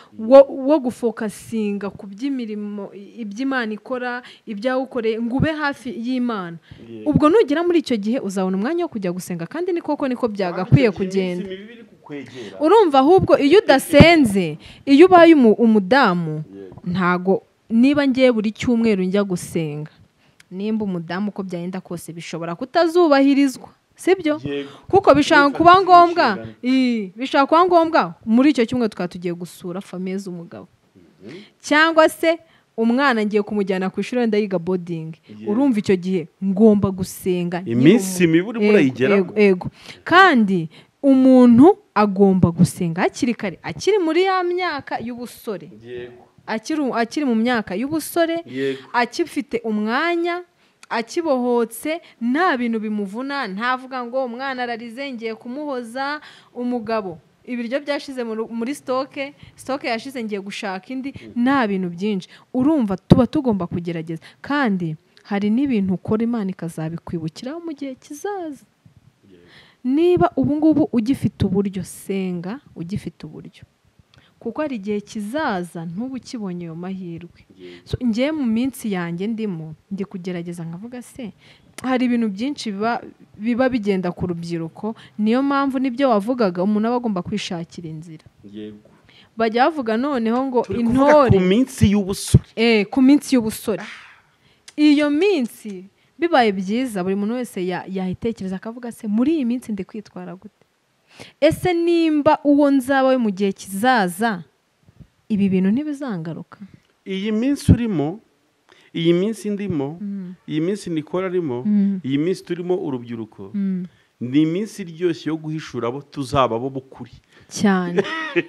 wo gufokasinga ku by'imirimo, iby'Imana ikora, ibyawukoreye, ngo ube hafi y'Imana, ubwo nugera muri icyo gihe uzabona umwanya wo kujya gusenga. Kandi ni koko niko byagakwiye kugenda. Urumva ahubwo iyo udasenze, iyo ubaye umudamu, ntago niba ngiye buri cyumweru njya gusenga, nimba umudamu uko byagenda kose bishobora kutazubahirizwa, sibyo? Kuko bishobora kuba ngombwa, bishobora kuba ngombwa muri icyo cyumweru tukaba tugiye gusura famiye z'umugabo, cyangwa se umwana ngiye kumujyana ku ishuri wenda yiga boarding. Urumva icyo gihe ngomba gusenga. Iminsi mibi urimo urayigeramo. Ego. Kandi umuntu agomba gusenga hakiri kare, akiri muri ya myaka y'ubusore. Akiri mu myaka y'ubusore, akifite umwanya, akibohotse, nta bintu bimuvuna, ntavuga ngo umwana ararize ngiye kumuhoza, umugabo ibiryo byashize muri stoke, stoke yashize ngiye gushaka indi, nta bintu byinshi. Urumva tuba tugomba kugerageza. Kandi hari n'ibintu ukora Imana ikazabikwibukiraho mu gihe kizaza. Niba ubu ngubu ugifite uburyo, senga ugifite uburyo, kuko hari igihe kizaza ntuba ukibonye ayo mahirwe. Ngiye mu minsi yanjye ndimo ndi kugerageza nkavuga se hari ibintu byinshi biba bigenda ku rubyiruko, niyo mpamvu nibyo wavugaga umuntu aba agomba kwishakira inzira. Bajya bavuga noneho ngo intore ku minsi y'ubusore, ku minsi y'ubusore, iyo minsi bibaye byiza buri muntu wese yahitekereza akavuga se muri iyi minsi ndi kwitwara gute? Ese nimba uwo nzaba we mu gihe kizaza ibi bintu ntibizangaruka? Iyi minsi urimo, iyi minsi ndimo, iyi minsi Nicole arimo, iyi minsi turimo urubyiruko, ni iminsi iryoshye yo guhishura abo tuzaba bo bukuri cyane.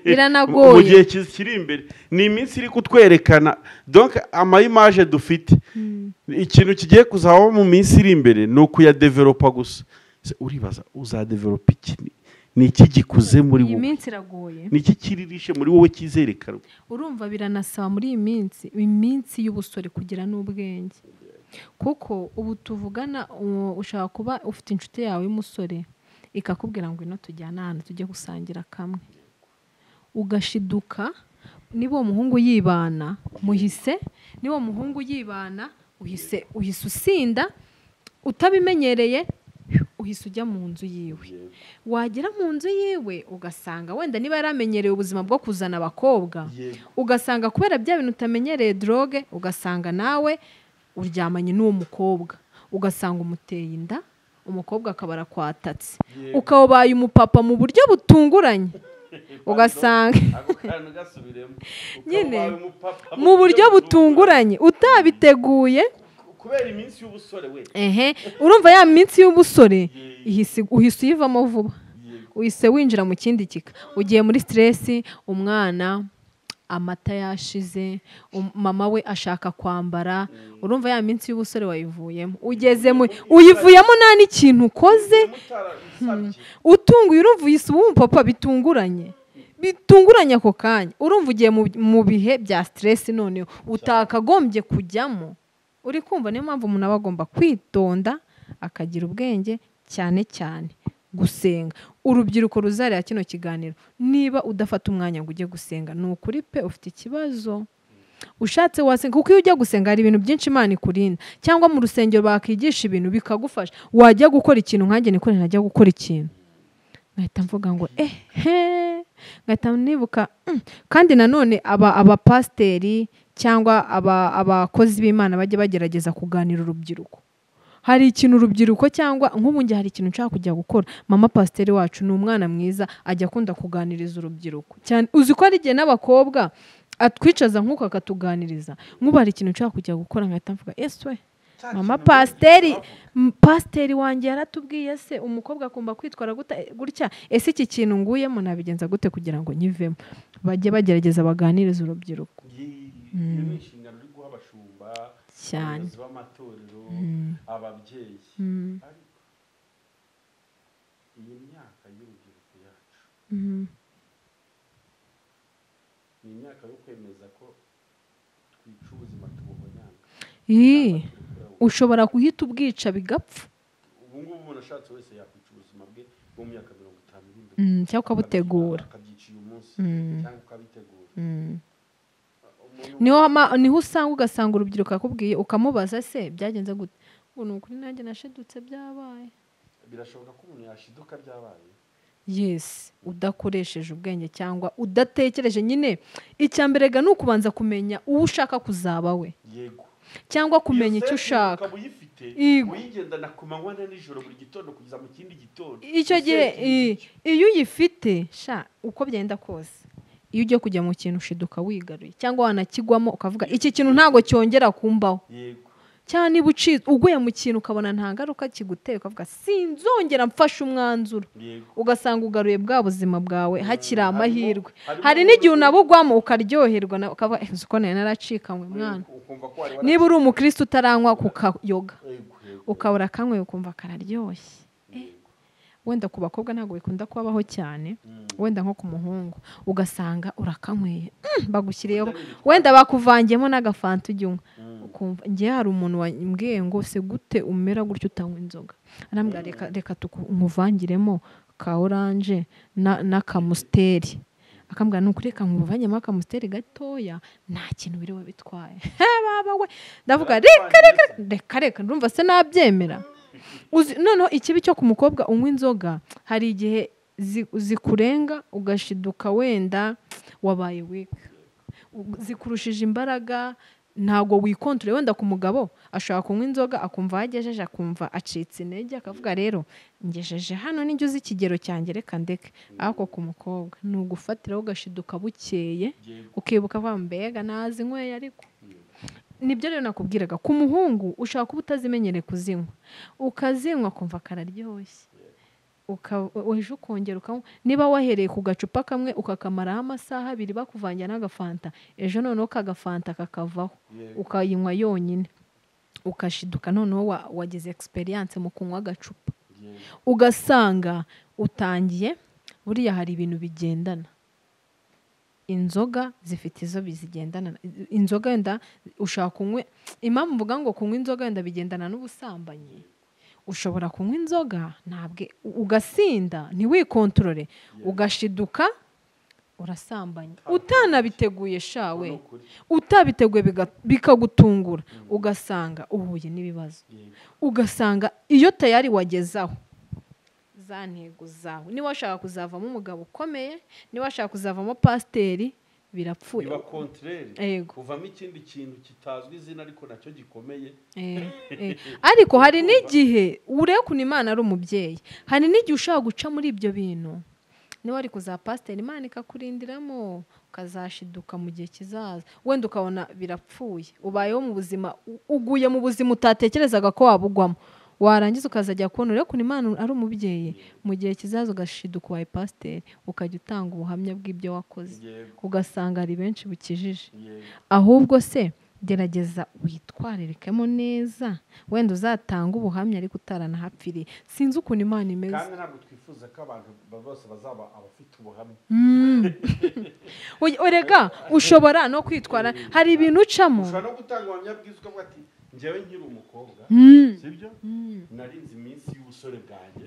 Iranagoye mu gihe kiri imbere. Ni iminsi iri kutwerekana donc ama image dufite. Ikintu kigiye kuzabaho mu minsi iri imbere ni ukuyadevelopa gusa. Uribaza uzadevelopa iki? Ni iki gikuze muri wowe? Iyi minsi iragoye. Ni iki kiririshe muri wowe kizerekanwa? Urumva biranasaba muri iyi minsi, iminsi y'ubusore kugira n'ubwenge. Kuko ubu tuvugana ushaka kuba ufite inshuti yawe y'umusore ikakubwira ngo ino tujyana ahantu tujye gusangira kamwe, ugashiduka niba uwo muhungu yibana muhise, niba uwo muhungu yibana uhise usinda utabimenyereye, uhise ujya mu nzu yiwe. Wagera mu nzu yiwe ugasanga wenda niba yaramenyereye ubuzima bwo kuzana abakobwa, ugasanga kubera bya bintu utamenyereye drogue, ugasanga nawe uryamanye n'uwo mukobwa, ugasanga umuteye inda, umukobwa akaba arakwatatse, ukabaye umupapa mu buryo butunguranye, ugasanga nyine mu buryo butunguranye utabiteguye kubera iminsi y'ubusore we. Urumva ya minsi y'ubusore uhise uyivamo vuba, uhise winjira mu kindi kika, ugiye muri stress, umwana amata yashize, mama we ashaka kwambara, urumva ya minsi y'ubusore wayivuyemo, ugeze mu uyivuyemo nta n'ikintu ukoze, utunguye, urumva uhise uba umupapa bitunguranye, bitunguranye ako kanya, urumva ugiye mu bihe bya stress noneho utakagombye kujyamo. Uri kumva niyo mpamvu umuntu aba agomba kwitonda akagira ubwenge, cyane cyane gusenga. Urubyiruko ruzareba kino kiganiro, niba udafata umwanya ngo ujye gusenga, ni ukuri pe ufite ikibazo. Ushatse wasenga, kuko iyo ujya gusenga hari ibintu byinshi Imana ikurinda, cyangwa mu rusengero bakigisha ibintu bikagufasha. Wajya gukora ikintu nkanjye niko najya gukora ikintu nkahita mvuga ngo nkahita nibuka. Kandi nanone abapasiteri cyangwa abakozi b'Imana bajya bagerageza kuganira urubyiruko. Hari ikintu urubyiruko cyangwa nk'ubu njye hari ikintu nshaka kujya gukora. Mama pasiteri wacu ni umwana mwiza, ajya akunda kuganiriza urubyiruko cyane. Uzi ko hari igihe n'abakobwa atwicaza nk'uko akatuganiriza. Nk'ubu hari ikintu nshaka kujya gukora nkahita mvuga ese mama pasiteri wanjye yaratubwiye se umukobwa agomba kwitwara gutya, ese iki kintu nguyemo nabigenza gute kugira ngo nyivemo? Bajye bagerageza baganiriza urubyiruko. Iyo ni inshingano uri guha abashumba, abayobozi b'amatorero, ababyeyi. Ariko iyi myaka y'urubyiruko yacu ni imyaka yo kwemeza ko twica ubuzima tubuhonyanga. Ushobora guhita ubwica bigapfa. Ubu ngubu umuntu ashatse wese yakwica ubuzima bwe mu myaka 50 iri imbere, cyangwa ukabutegura, akabyica uyu munsi cyangwa ukabitegura. Niho usanga ugasanga urubyiruko akubwiye ukamubaza se byagenze gute, ngo ni ukuri nanjye nashidutse byabaye. Birashoboka ko umuntu yashiduka byabaye. Yes, udakoresheje ubwenge cyangwa udatekereje nyine. Icya mbere ga ni ukubanza kumenya uwo ushaka kuzaba we. Yego. Cyangwa kumenya icyo ushaka. Uyigendana ku manywa na nijoro, buri gitondo kugeza mu kindi gitondo. Icyo gihe iyo uyifite sha uko byenda kose, iyo ugiye kujya mu kintu ushiduka wigaruye cyangwa wanakigwamo ukavuga iki kintu ntago cyongera kumbaho. Yego. Cyangwa niba uguye mu kintu ukabona nta ngaruka kiguteye ukavuga sinzongera mfashe umwanzuro, ugasanga ugaruye bwa buzima bwawe hakiri amahirwe. Hari n'igihe unabugwamo ukaryoherwa ukavuga uko nari naracikanywe mwana. Niba uri umukristo utaranywa ku kayoga ukabura kanywe ukumva kararyoshye. Wenda ku bakobwa ntabwo bikunda kubaho cyane, wenda nko ku muhungu ugasanga urakanyweye bagushyiriyeho, wenda bakuvangiyemo n'agafanta ujya unywa ukumva. Njye hari umuntu wambwiye ngo se gute umera gutyo utanywa inzoga, arambwira reka tukuvangiremo ka oranje n'akamusiteri, akambwira ni ukuri reka nkuvangemo akamusiteri gatoya nta kintu biriwe bitwaye. Baba we, ndavuga reka reka reka, ndumva se nabyemera. Noneho ikibi cyo ku mukobwa unywa inzoga, hari igihe zikurenga ugashiduka wenda wabaye weak, zikurushije imbaraga, ntago wikontorore. Wenda ku mugabo ashobora kunywa inzoga akumva agejeje, akumva acitse intege, akavuga rero ngejeje hano ninjye uzi ikigero cyanjye reka ndeke. Ariko ku mukobwa ni ugufatiraho ugashiduka bukeye ukibuka vuba mbega nazinyweye. Ariko nibyo rero nakubwiraga, ku muhungu ushaka kuba utazimenyereye kuzinywa, ukazinywa kumva kararyoshye, ejo ukongera ukanywa. Niba wahereye ku gacupa kamwe ukakamaraho amasaha abiri bakuvangira n'agafanta, ejo noneho kagafanta kakavaho ukayinywa yonyine, ukashiduka noneho wagize experience mu kunywa agacupa, ugasanga utangiye. Buriya hari ibintu bigendana, inzoga zifite izo bizigendana. Inzoga wenda ushaka kunywa, impamvu mvuga ngo kunywa inzoga wenda bigendana n'ubusambanyi, ushobora kunywa inzoga ntabwe ugasinda ntiwikontorore, ugashiduka urasambanye utanabiteguye shawe, utabiteguye bikagutungura, ugasanga uhuye n'ibibazo, ugasanga iyo tayari wagezaho za ntego zawe. Niba washaka kuzavamo umugabo ukomeye, niba washaka kuzavamo pasiteri, birapfuye. Biba contraire, kuvamo ikindi kintu kitazwi izina ariko nacyo gikomeye. Ariko hari n'igihe urebe ukuntu Imana ari umubyeyi, hari n'igihe ushaka guca muri ibyo bintu, niba wari kuzaba pasiteri Imana ikakurindiramo ukazashiduka mu gihe kizaza, wenda ukabona birapfuye, ubayeho mu buzima, uguye mu buzima utatekerezaga ko wabugwamo, warangiza ukazajya kubona urebe ukuntu Imana ari umubyeyi, mu gihe kizaza ugashiduka ubaye pasiteri, ukajya utanga ubuhamya bw'ibyo wakoze, ugasanga hari benshi bukijije. Ahubwo se gerageza witwararikemo neza, wenda uzatanga ubuhamya ariko utaranahapfiriye. Sinzi ukuntu Imana imeze. Kandi ntabwo twifuza ko abantu bose bazaba abafite ubuhamya. Erega ushobora no kwitwara, hari ibintu ucamo, ushobora no gutanga ubuhamya bwiza ukavuga ati njyewe nkiri umukobwa, sibyo, narinze iminsi y'ubusore bwanjye.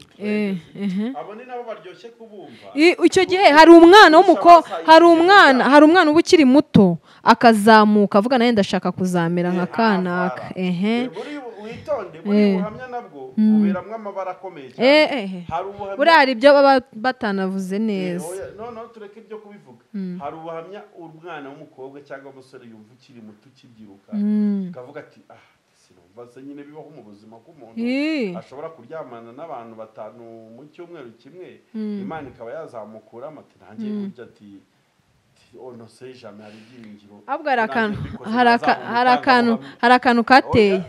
Abo ni nabo baryoshye kubumva. Icyo gihe hari umwana w'umukobwa, hari umwana uba ukiri muto akazamuka avuga nawe ndashaka kuzamera nka kanaka. Witonde, muri buhamya nabwo uberamwe amabara akomeye cyane. Hari ubuhamya buriya hari ibyo baba batanavuze neza. No tureke ibyo kubivuga. Hari ubuhamya umwana w'umukobwa cyangwa umusore yumva ukiri muto ukibyiruka, akavuga ati ah sinumva se nyine bibaho mu buzima bw'umuntu ashobora kuryamana n'abantu batanu mu cyumweru kimwe, Imana ikaba yazamukura ati nanjye burya ati ono se jamais hari ibyiringiro. Ahubwo hari akantu kateye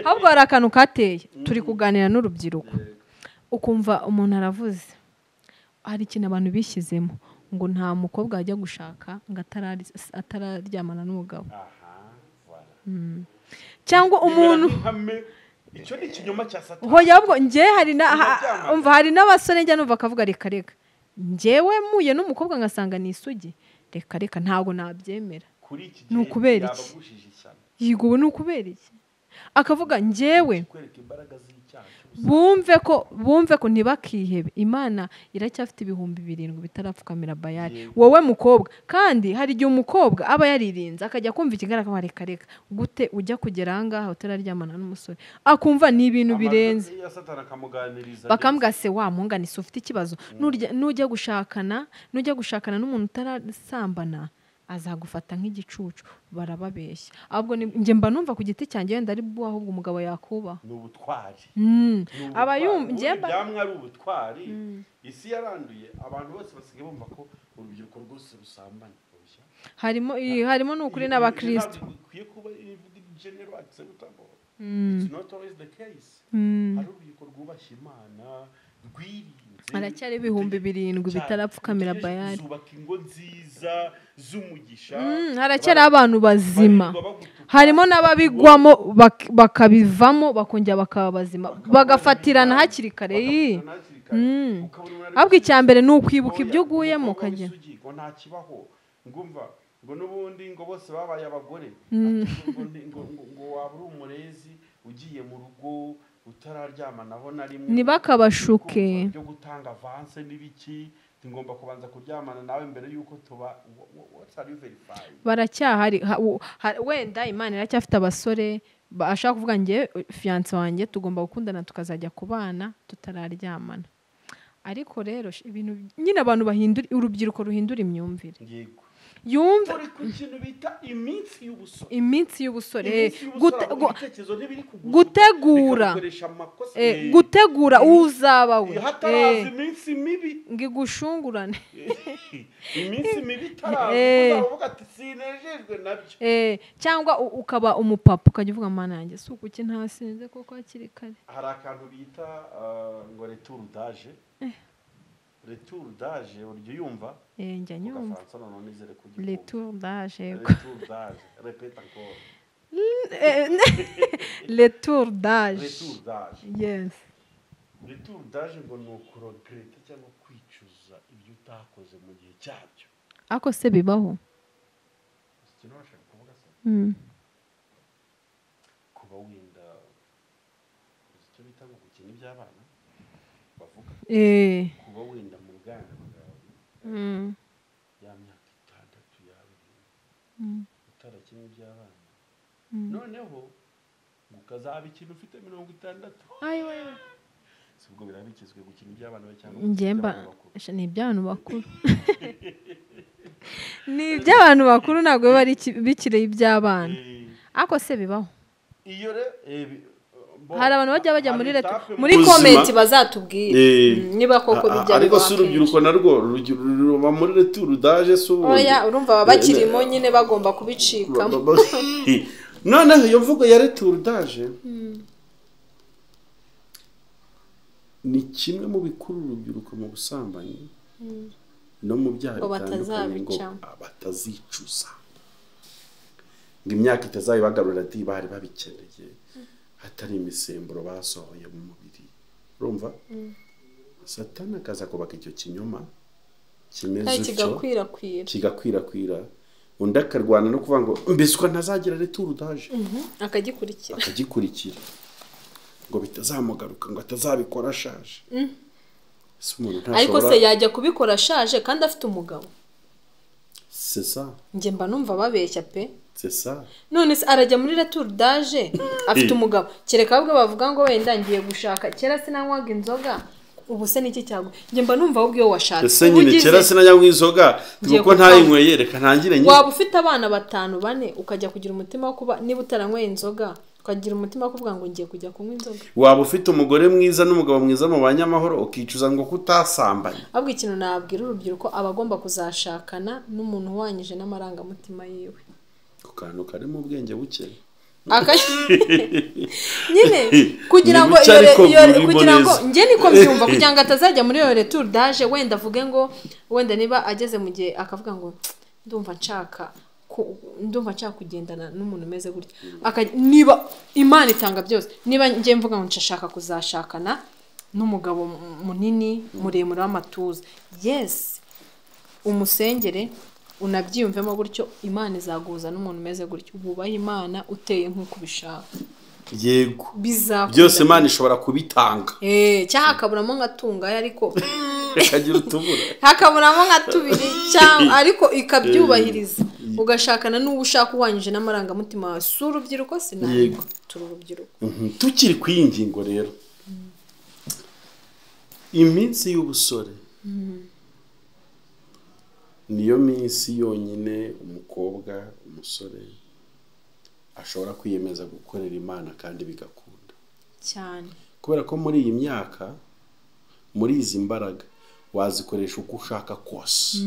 ahubwo hari akantu kateye turi kuganira n'urubyiruko, ukumva umuntu aravuze hari ikintu abantu bishyizemo ngo nta mukobwa ajya gushaka ngo atararyamana n'umugabo. Cyangwa umuntu icyo ni ikinyoma cya Satani. Hoya ahubwo njye hari na umva hari n'abasore njya numva akavuga reka reka njyewe muye n'umukobwa ngasanga ni isugi, reka reka ntabwo nabyemera. Ni ukubera iki? Yego ubu ni ukubera iki? Akavuga njyewe bumve ko ntibakihebe, Imana iracyafite 7,000 bitarapfukamira Bayali. Wowe mukobwa, kandi hari igihe umukobwa aba yaririnze akajya kumva ikigaragara reka reka gute ujya kugera aha ngaha utararyamana n'umusore, akumva ni ibintu birenze. Bakambwa se wa munganise ufite ikibazo, nujya gushakana n'umuntu utarasambana azagufata nk'igicucu. Barababeshya. Ahubwo njye mba numva ku giti cyanjye wenda ari bwo ahubwo umugabo yakuba ni ubutwari. Aba yumva byamwe ari ubutwari. Isi yaranduye, abantu bose basigaye bumva ko urubyiruko rwose rusambana. Harimo n'ukuri n'abakristo. Bikwiye kuba general acceptable. It's not always the case. Hari urubyiruko rwubashye Imana rwirinze, aracyari 7,000 bitarapfukamira Bayali, zubaka ingo nziza z'umugisha. Haracyari abantu bazima, harimo n'ababigwamo bakabivamo bakongera bakaba bazima, bagafatirana hakiri kare. Ahubwo icya mbere ni ukwibuka ibyo uguyemo ukagera ngo nta kibaho, ngumva ngo n'ubundi ngo bose babaye abagore, ngo waba uri umurezi ugiye mu rugo utararyamanaho na rimwe, ntibakabashuke byo gutanga avance n'ibiki, ngomba kubanza kuryamana nawe mbere yuko tuba. What are you verifying? Baracyahari wenda Imana iracyafite abasore ashaka kuvuga nge fiance wanjye tugomba gukundana tukazajya kubana tutararyamana. Ariko rero ibintu nyine abantu bahindura, urubyiruko ruhindura imyumvire. Yego. Yumva ku kintu bita iminsi y'ubusore, iminsi y'ubusore, gutegura gutegura uzaba we hataraza iminsi mibi ngigushungurane iminsi mibi itaraza uvuga ati sinejejwe nabyo, cyangwa ukaba umupapa ukajya uvuga mana yanjye si ukuki ntasinze koko hakiri kare. Hari akantu bita ngo retour d'âge. Retour d'âge uryo yumva? Njya nyumva. Retour d'âge. Retour d'âge. Répète encore. Retour d'âge. Retour d'âge. Yes. Retour d'âge ngo ni ukuregreta cyangwa kwicuza ibyo utakoze mu gihe cyabyo. Ako se bibaho? Sinabasha kuvuga se. Kuba wenda icyo bita ngo gukina iby'abana bavuga. Kuba wenda mu bwana bwawe ya myaka 6 yawe utarakina iby'abana, noneho ukazaba ikintu ufite 60. Ayiwe, sibwo birabikizwe gukina iby'abana cyangwa ngemba ni iby'abantu bakuru. Ni iby'abantu bakuru ntabwo bari bikire iby'abana. Ako se bibaho? Iyo hari abantu bajya bajya muri leta muri comment bazatubwira niba koko bijya. Ariko si urubyiruko narwo ruba muri retour d'âge se ubundi? Oya, urumva bakirimo nyine bagomba kubicikamo. Noneho iyo mvugo ya retour d'âge ni kimwe mu bikuru urubyiruko mu busambanyi no mu byaha bitandukanye ngo batazicuza, ngo imyaka itazayibagarura ati bari babikeneye, hatari imisemburo basohoye mu mubiri. Urumva Satani akaza kubaka icyo kinyoma kimeze utyo kigakwirakwira, undi akarwana no kuvuga ngo mbese ntazagira retour d'âge, akagikurikira ngo bitazamugaruka, ngo atazabikora ashaje. Ariko se yajya kubikora ashaje kandi afite umugabo? C'est ça. Njye mba numva babeshya pe. C'est ça. None se arajya muri retour d'âge afite umugabo, kereka ahubwo bavuga ngo wenda ngiye gushaka, kera sinanywaga inzoga, ubu se niki cyago? Njye mba numva ahubwo iyo washatse. Ese nyine kera sinanywa inzoga kuko ntayinyweye, reka ntangire nyine. Waba ufite abana 5 4 ukajya kugira umutima wo kuba niba utaranyweye inzoga ukagira umutima wo kuvuga ngo ngiye kujya kunywa inzoga. Waba ufite umugore mwiza n'umugabo mwiza mu banyamahoro ukicuza ngo kutasambanye. Ahubwo ikintu nabwira urubyiruko, abagomba kuzashakana n'umuntu wanyije n'amarangamutima yiwe. Ku kantu karimo ubwenge buke. Nyine kugira ngo kugira ngo nge niko mbyumva, kugira ngo atazajya muri iyo retour d'âge wenda avuge ngo wenda niba ageze mu gihe akavuga ngo ndumva nshaka kugendana n'umuntu umeze gutya, niba Imana itanga byose, niba nge mvuga ngo nshaka kuzashakana n'umugabo munini muremure w'amatuza, yes, umusengere unabyiyumvemo gutyo, Imana izaguhuza n'umuntu umeze gutyo, wubaha Imana uteye nk'uko ubishaka. Yego, byose Imana ishobora kubitanga. Cyangwa hakaburamo nka tungaye, ariko ikagira utubura, hakaburamo nka tubiri cyangwa, ariko ikabyubahiriza, ugashakana n'uwo ushaka uhwanyije n'amarangamutima wawe. Si urubyiruko, sinabwo turi urubyiruko. Tukiri ku iyi ngingo rero, iminsi y'ubusore niyo minsi yonyine umukobwa, umusore ashobora kwiyemeza gukorera Imana kandi bigakunda cyane, kubera ko muri iyi myaka, muri izi mbaraga wazikoresha uko ushaka kose.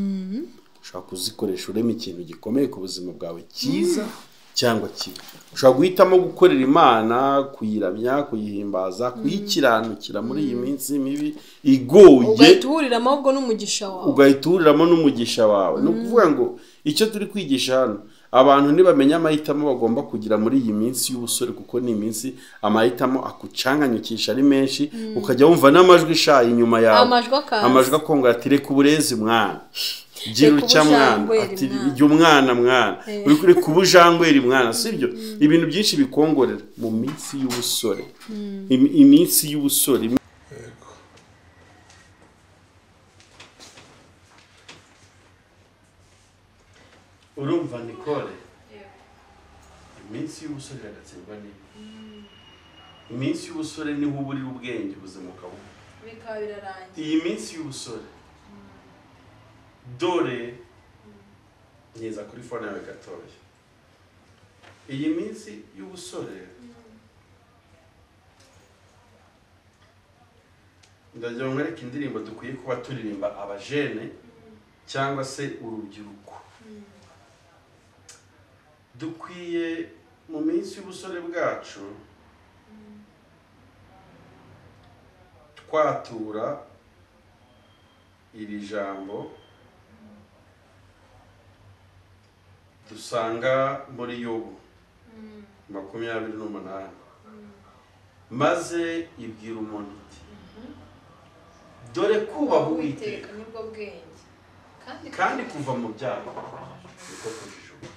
Ushobora kuzikoresha urema ikintu gikomeye ku buzima bwawe cyiza cyangwa kibi. Ushobora guhitamo gukorera Imana, kuyiramya, kuyihimbaza, kuyikiranukira muri iyi minsi mibi igoye, ugahita uhuriramo ahubwo n'umugisha wawe, ugahita uhuriramo n'umugisha wawe. Ni ukuvuga ngo icyo turi kwigisha hano, abantu ntibamenya amahitamo bagomba kugira muri iyi minsi y'ubusore, kuko ni iminsi amahitamo akucanganyukisha ari menshi, ukajya wumva n'amajwi ishaye inyuma yawe, amajwi akongera ati reka uburezi mwana, gira utya mwana, ati jya umwana mwana, uri reka ubujangweri mwana, sibyo? Ibintu byinshi bikongorera mu minsi y'ubusore, iminsi y'ubusore. Urumva Nicole, iminsi y'ubusore iragatsindwa n'ibi. Iminsi y'ubusore niho uburira ubwenge, ubuzima ukabubura, bikaba birarangiye. Iyi minsi y'ubusore, dore neza kuri phone yawe gatoya, iyi minsi y'ubusore ndagira ngo mwereke indirimbo dukwiye kuba turirimba abajene cyangwa se urubyiruko. Dukwiye mu minsi y'ubusore bwacu twatura iri jambo dusanga muri Yobu 28, maze ibwira umuntu iti dore kubaha Uwiteka nibwo bwenge, kandi kuva mu byaha niko kujijuka.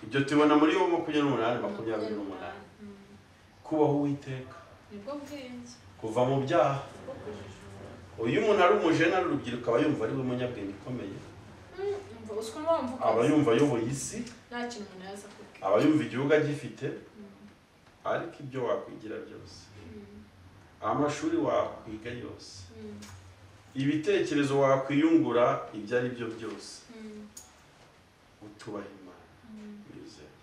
Ibyo tubona muri Yobu 28:28. Kubaha Uwiteka nibwo bwenge, kuva mu byaha. Uyu muntu ari umujene, ari urubyiruko, aba yumva ari we munyabwenge ukomeye, aba yumva ayoboye isi, aba yumva igihugu agifite, ariko ibyo wakwigira byose, amashuri wakwiga yose, ibitekerezo wakwiyungura ibyo ari byo byose, utubaha Imana ni zero.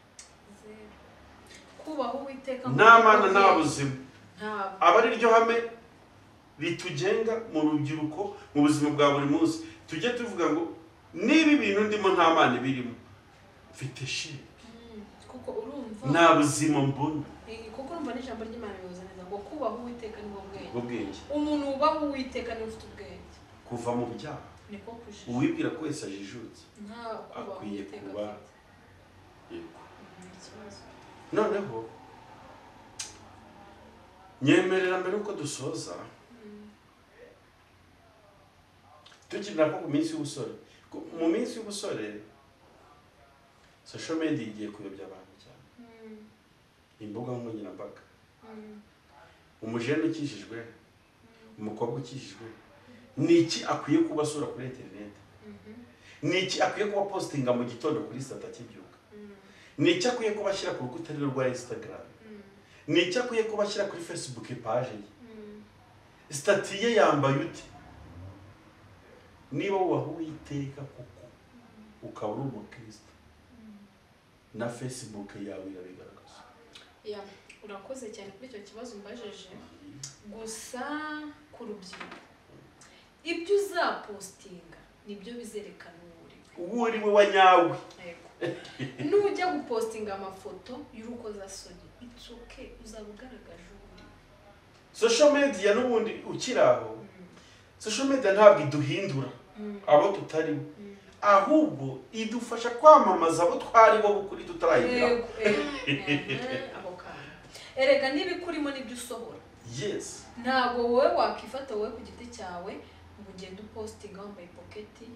Kubaha Uwiteka nta mana nta buzima. Aba ari ryo hame ritugenga mu rubyiruko, mu buzima bwa buri munsi. Tujye tuvuga ngo niba ibintu ndimo nta mana birimo, mfite shit, kuko urumva nta buzima mbona. Kuko urumva n'ijambo ry'Imana bivuze neza ngo kubaha Uwiteka nibwo bwenge. Umuntu wubaha Uwiteka niwe ufite ubwenge. Kuva mu byaha niko kujijuka. Uwibwira ko wese ajijutse akwiye kuba yego. Noneho nyemerera mbere uko dusoza, Tukiri nako ku minsi y'ubusore, mu minsi y'ubusore social media igiye kuyobya abantu cyane. Imbuga nkoranyambaga, umujene ukijijwe, umukobwa ukijijwe, ni iki akwiye kuba asura kuri internet? Ni iki akwiye kuba postinga mu gitondo kuri sata akibyuka? Ni iki akwiye kuba ashyira ku rukuta rwe rwa Instagram? Ni iki akwiye kuba ashyira kuri Facebook page ye? Stati ye yambaye ute? Niba wubaha Uwiteka kuko ukaba uri umukristo, na Facebook yawe irabigaragaza. Urakoze cyane kuri icyo kibazo umbajije. Gusa ku rubyiruko, ibyo uzapostinga nibyo bizerekana uwo uri we wa nyawe. Nujya gupostinga amafoto y'urukozasoni, it's okay, uzaba ugaragaje uwo uri. Social media n'ubundi ukiri aho, social media ntabwo iduhindura abo tutari bo, ahubwo idufasha kwamamaza abo twari bo kuri tutarayigira. Erega n'ibikurimo nibyo usohora. Yes. Ntabwo wowe wakifata wowe ku giti cyawe ngo ugende upostinga wambaye poketi,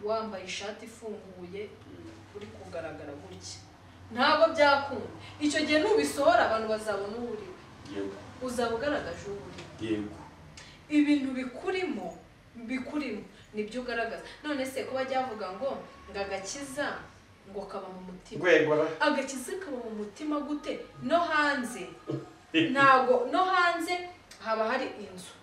wambaye ishati ifunguye, uri kugaragara gutya. Ntabwo byakunda. Icyo gihe nubisohora abantu bazabona uwo uri we. Yego. Uzaba ugaragaje uwo uri we. Yego. Ibintu bikurimo nibyo ugaragaza. None se ko bajya bavuga ngo agakiza ngo kaba mu mutima. Agakiza kaba mu mutima gute? No hanze. Ntabwo no hanze haba hari inzu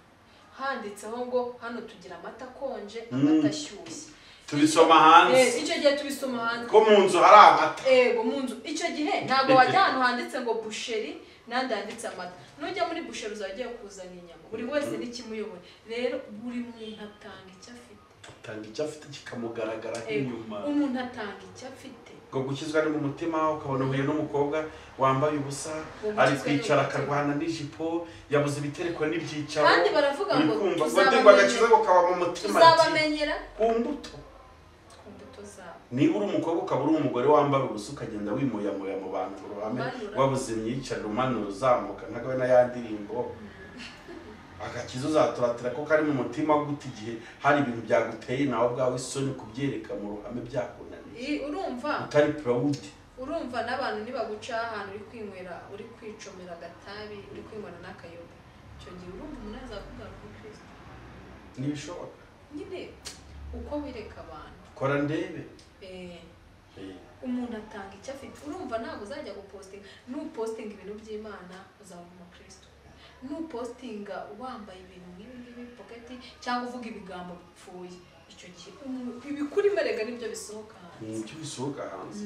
handitseho ngo hano tugira amata akonje, amata ashyushye. Tubisoma hanze. Icyo gihe tubisoma hanze. Ko mu nzu hari amata. Ego mu nzu. Icyo gihe ntabwo wajya ahantu handitse ngo busheri nandi handitse amata. Nujya muri busheri uzajya kuzana inyama. Buri wese n'ikimuyoboye. Rero buri muntu atanga icyo afite. Atanga icyo afite kikamugaragara inyuma. Umuntu atanga icyo afite. Ngo gukizwa ni mu mutima, ukabona uhuye n'umukobwa wambaye ubusa, ari kwicara akarwana n'ijipo, yabuze ibitereko n'ibyicaro. Kandi baravuga ngo tuzabamenyera ku mbuto. Niba uri umukobwa ukaba uri umugore wambaye ubusa ukagenda wimoyamoya mu bantu ruhame, wabuze imyicarire umanura uzamuka nk'agawe na ya ndirimbo, agakiza uzaturatira ko kari mu mutima gute igihe hari ibintu byaguteye nawe ubwawe isoni kubyereka mu ruhame byakunaniye. Urumva utari proud. Urumva n'abantu nibaguca ahantu uri kwinywera, uri kwicomera agatabi, uri kwinywera n'akayoga, icyo gihe urumva umuntu azakubwira ko Kristo ntibishoboka. Nyine uko wireka abantu kora ndebe. Umuntu atanga icyo afite. Urumva ntabwo uzajya gupostinga. Nupostinga ibintu by'Imana uzaba umukristo. Nupostinga wambaye ibintu nk'ibi ngibi poketi cyangwa uvuga ibigambo bipfuye, icyo gihe ibikurimo erega nibyo bisohoka hanze. Nicyo bisohoka hanze.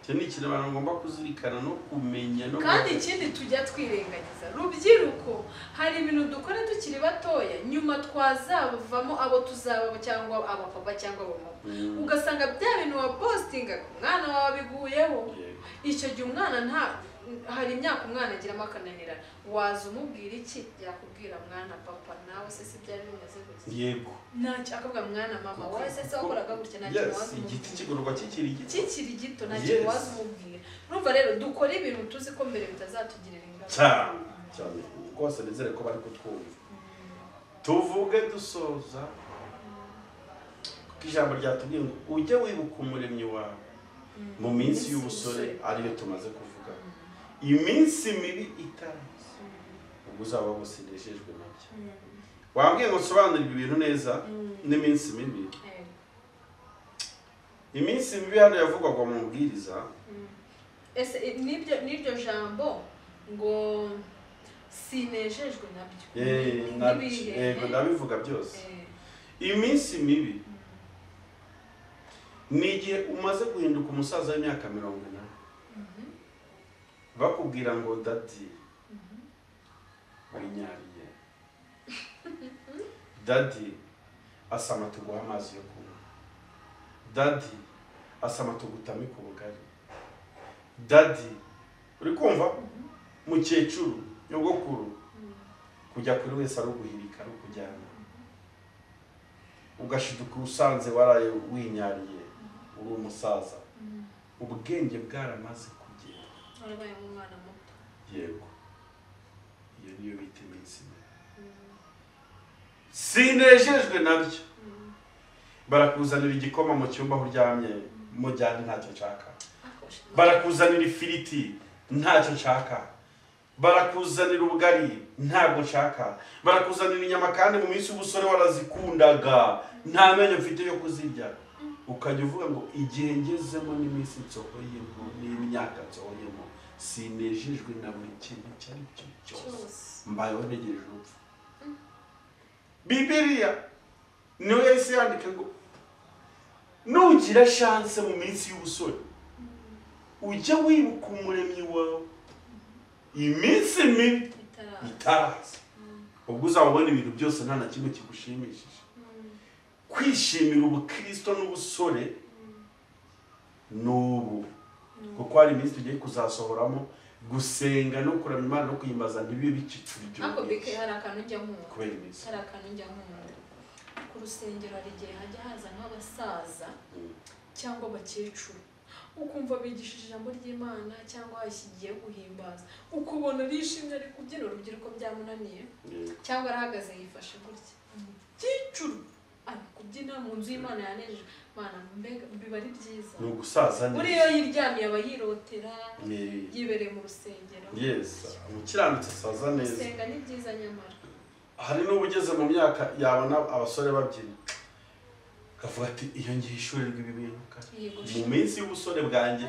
Icyo ni ikintu abantu bagomba kuzirikana no kumenya. Kandi ikindi tujya twirengagiza rubyiruko, hari ibintu dukora tukiri batoya, nyuma twazavamo abo tuzaba cyangwa abapapa cyangwa abamama, ugasanga bya bintu wapostingaga umwana wawe abiguyeho. Icyo gihe umwana nta hari imyaka umwana agiramo akananira, waza umubwira iki? Yakubwira mwana papa nawe se si byari bimeze gutya. Yego. Ntacyo akavuga mwana mama wowe se wakoraga gutya, ntacyo waza umubwira. Igiti kigororwa kikiri gito. Kikiri gito ntacyo waza umubwira. Urumva rero dukora ibintu tuzi ko mbere bitazatugirira ingaruka. Cyane cyane rwose nizere ko bari kutwumva. Tuvuge dusoza kuko ijambo ryatubwiye ngo ujye wibuka umuremyi wawe mu minsi y'ubusore, ariyo tumaze kuvuga. Iminsi mibi itaraza ubwo uzaba gusinejejwe nabyo. Wambwiye ngo nsobanure ibi bintu neza n'iminsi mibi. Iminsi mibi hano yavugwaga mu mubwiriza. Ese n'iryo jambo ngo sinejejwe nabyo? Yego ndabivuga byose. Iminsi mibi ni igihe umaze guhinduka umusaza w'imyaka 40, bakubwira ngo dadi winyariye, dadi asama tuguha amazi yo kunywa, dadi asama tugutamika ubugari, dadi uri kumva mukecuru nyogokuru, kujya kuri wese ari uguhirika ari ukujyana, ugashiduka usanze waraye winyariye uri umusaza, ubwenge bwaramaze kugenda, warabaye umwana muto. Yego, iyo niyo bita iminsi mibi. Sinejejwe nabyo. Barakuzanira igikoma mu cyumba aho uryamye, mujyane ntacyo nshaka. Barakuzanira ifiriti, ntacyo nshaka. Barakuzanira ubugari, ntabwo nshaka. Barakuzanira inyama kandi mu minsi y'ubusore warazikundaga, nta menyo mfite yo kuzirya. Ukajya uvuga ngo igihe ngezemo n'iminsi nsohoyemo n'imyaka nsohoyemo, sinejejwe na buri kintu icyo ari cyo cyose, mbayeho ntegereje urupfu. Bibiliya niyo yahise yandika ngo nugira chance mu minsi y'ubusore ujye wibuka umuremyi wawe iminsi mibi itaraza, ubwo uzabona ibintu byose nta na kimwe kigushimishije. Kwishimira ubukristo n'ubusore n'ubu, kuko hari iminsi tugiye kuzasohoramo gusenga no kuramya Imana no kuyimbaza ntibibe bicitse. Ariko bike hari akantu njya nkunda kubera iminsi, hari akantu njya nkunda ku rusengero, hari igihe hajya haza nk'abasaza cyangwa abakecuru, ukumva bigishije ijambo ry'Imana cyangwa ashyigiye guhimbaza, ukubona arishimye ari kubyina, urubyiruko byamunaniye cyangwa arahagaze yifashe gutya, umukecuru ari kubyina mu nzu y'Imana yanejeje. Mana, mbega biba ari byiza. Ni ugusaza neza. Buriya yiryamiye aba yirotera, yibereye mu rusengero. Yes, umukiranutsi asaza neza. Gusenga ni byiza nyamara. Hari n'ubugeze mu myaka yabona abasore babyina kavuga ati iyo ngiye ishurirwa ibi bintu mu minsi y'ubusore bwanjye,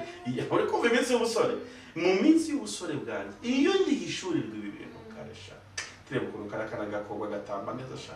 uri kumva iminsi y'ubusore, mu minsi y'ubusore bwanjye iyo ngiye ishurirwa ibi bintu karesha. Tureba ukuntu karakana gakobwa gatamba neza sha.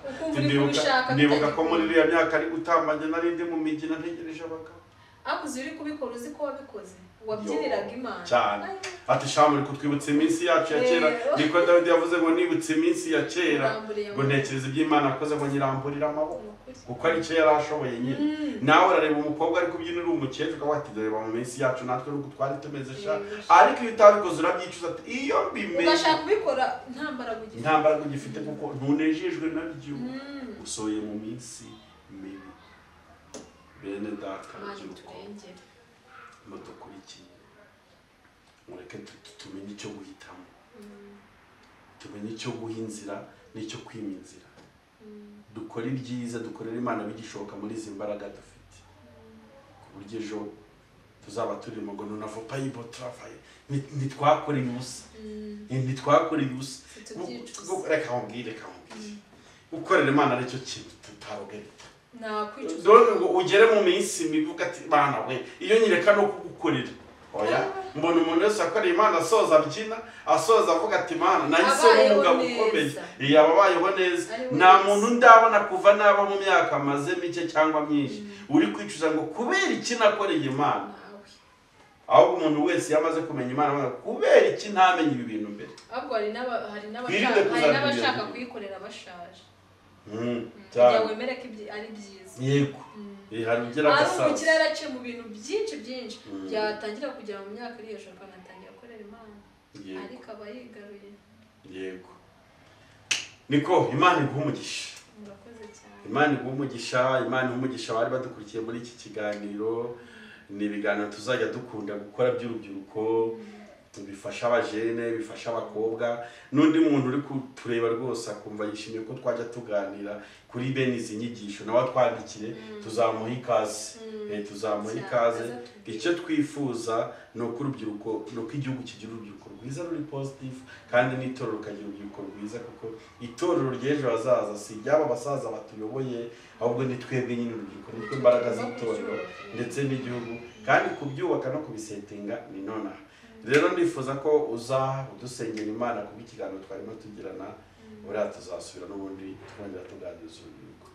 Ndibuka ko muri iriya myaka ari gutamba njye nari ndi mu migina ntegereje abagabo. Akuze uri kubikora uzi ko wabikoze, wabyiniraga Imana cyane. Ati shamu uri kutwibutsa iminsi yacu ya kera, niko Dawidi yavuze ngo nibutse iminsi ya kera, ngo ntekereza iby'Imana akoze ngo nyiramburira amaboko, kuko ari cyo yari ashoboye nyine. Nawe urareba umukobwa ari kubyina uri umukecuru ukavuga ati dore mu minsi yacu natwe nuko twari tumeze sha, ariko iyo utabikoze urabyicuza ati iyo mbimenye. Ugashaka kubikora nta mbaraga ugifite, nta mbaraga ugifite kuko ntunejejwe nabyo, usohoye mu minsi mibi. Bene data rubyiruko mudukurikiye, mureke tumenye icyo guhitamo, tumenye icyo guha inzira n'icyo kwima inzira. Dukore ibyiza, dukorere Imana bigishoboka muri izi mbaraga dufite, ku buryo ejo tuzaba turi mu ngo nunavo payibo travaye, ntitwakoreye ubusa, ntitwakoreye ubusa. Reka nkubwire, reka nkubwire, gukorera Imana aricyo kintu tutarogereta. Ngo ugere mu minsi mibi uvuga ati Mana we iyo nyireka no kugukorera. Oya, mbona umuntu wese akorera Imana asoza abyina, asoza avuga ati Mana nahise umugabo ukomeye, yaba abayeho neza. Nta muntu ndabona kuva naba mu myaka maze mike cyangwa myinshi uri kwicuza ngo kubera iki nakoreye Imana. Ahubwo umuntu wese yamaze kumenya Imana avuga kubera iki ntamenye ibi bintu mbere. Ahubwo hari n'abashaka kuyikorera bashaje. Kugira wemere ko ari byiza. Yego. Hari ugera agasaza. Ari umukire yaraciye mu bintu byinshi byinshi byatangira kugera mu myaka iri hejuru akanatangira gukorera Imana. Ariko aba yigaruye. Yego. Niko Imana iguha umugisha. Murakoze cyane. Imana iguha umugisha, Imana iguha umugisha abari badukurikiye muri iki kiganiro. Ni ibiganiro tuzajya dukunda gukora by'urubyiruko, bifasha abajene, bifasha abakobwa, n'undi muntu uri kutureba rwose akumva yishimiye ko twajya tuganira kuri bene izi nyigisho, nawe twandikire tuzamuha ikaze. Tuzamuha ikaze. Icyo twifuza ni uko urubyiruko, ni uko igihugu kigira urubyiruko rwiza ruri positive, kandi n'itorero rikagira urubyiruko rwiza, kuko itorero ry'ejo hazaza si iry'aba basaza batuyoboye, ahubwo ni twebwe nyine urubyiruko, nitwe imbaraga z'itorero ndetse n'igihugu, kandi kubyubaka no kubisetinga ni nonaha. Rero ndifuza ko uza udusengera Imana kubwo ikiganiro twarimo tugirana, buriya tuzasubira n'ubundi twongera tuganiriza urubyiruko.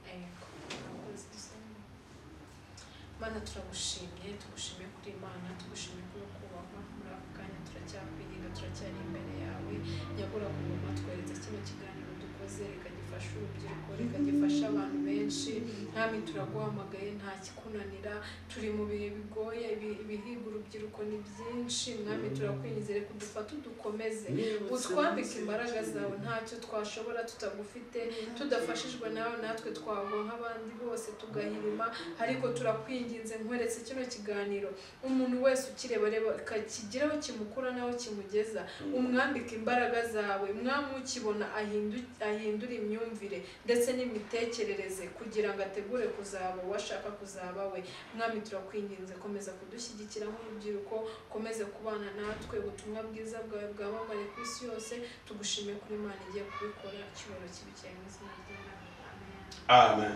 Mana turagushimye, tugushimye kuri Imana, tugushimye kuri kubahwa. Muri aka kanya turacyakwinginga, turacyari imbere yawe. Nyakura ku ngoma tweretse kino kiganiro dukoze, reka gifashe urubyiruko, reka gifashe abantu benshi. Mwami turaguhamagaye, nta kikunanira, turi mu bihe bigoye, ibihiga urubyiruko ni byinshi. Mwami turakwinginze, reka udufate udukomeze, utwambike imbaraga zawe. Ntacyo twashobora tutagufite, tudafashijwe nawe natwe twagwa nk'abandi bose tugahirima, ariko turakwinginze nkweretse kino kiganiro, umuntu wese ukireba reba kigiraho kimukura naho kimugeza, umwambike imbaraga zawe. Mwami ukibona ahindura imyumvire. imyumvire ndetse n'imitekerereze kugira ngo ategure kuzaba uwo ashaka kuzaba we. Mwami, turakwinginze, komeza kudushyigikira nk'urubyiruko, komeze kubana natwe, ubutumwa bwiza bwawe bwamamare ku isi yose. Tugushime kuri Imana igiye kubikora, icyubahiro kibe cyawe mu izina ry'Imana. Amen. Amen.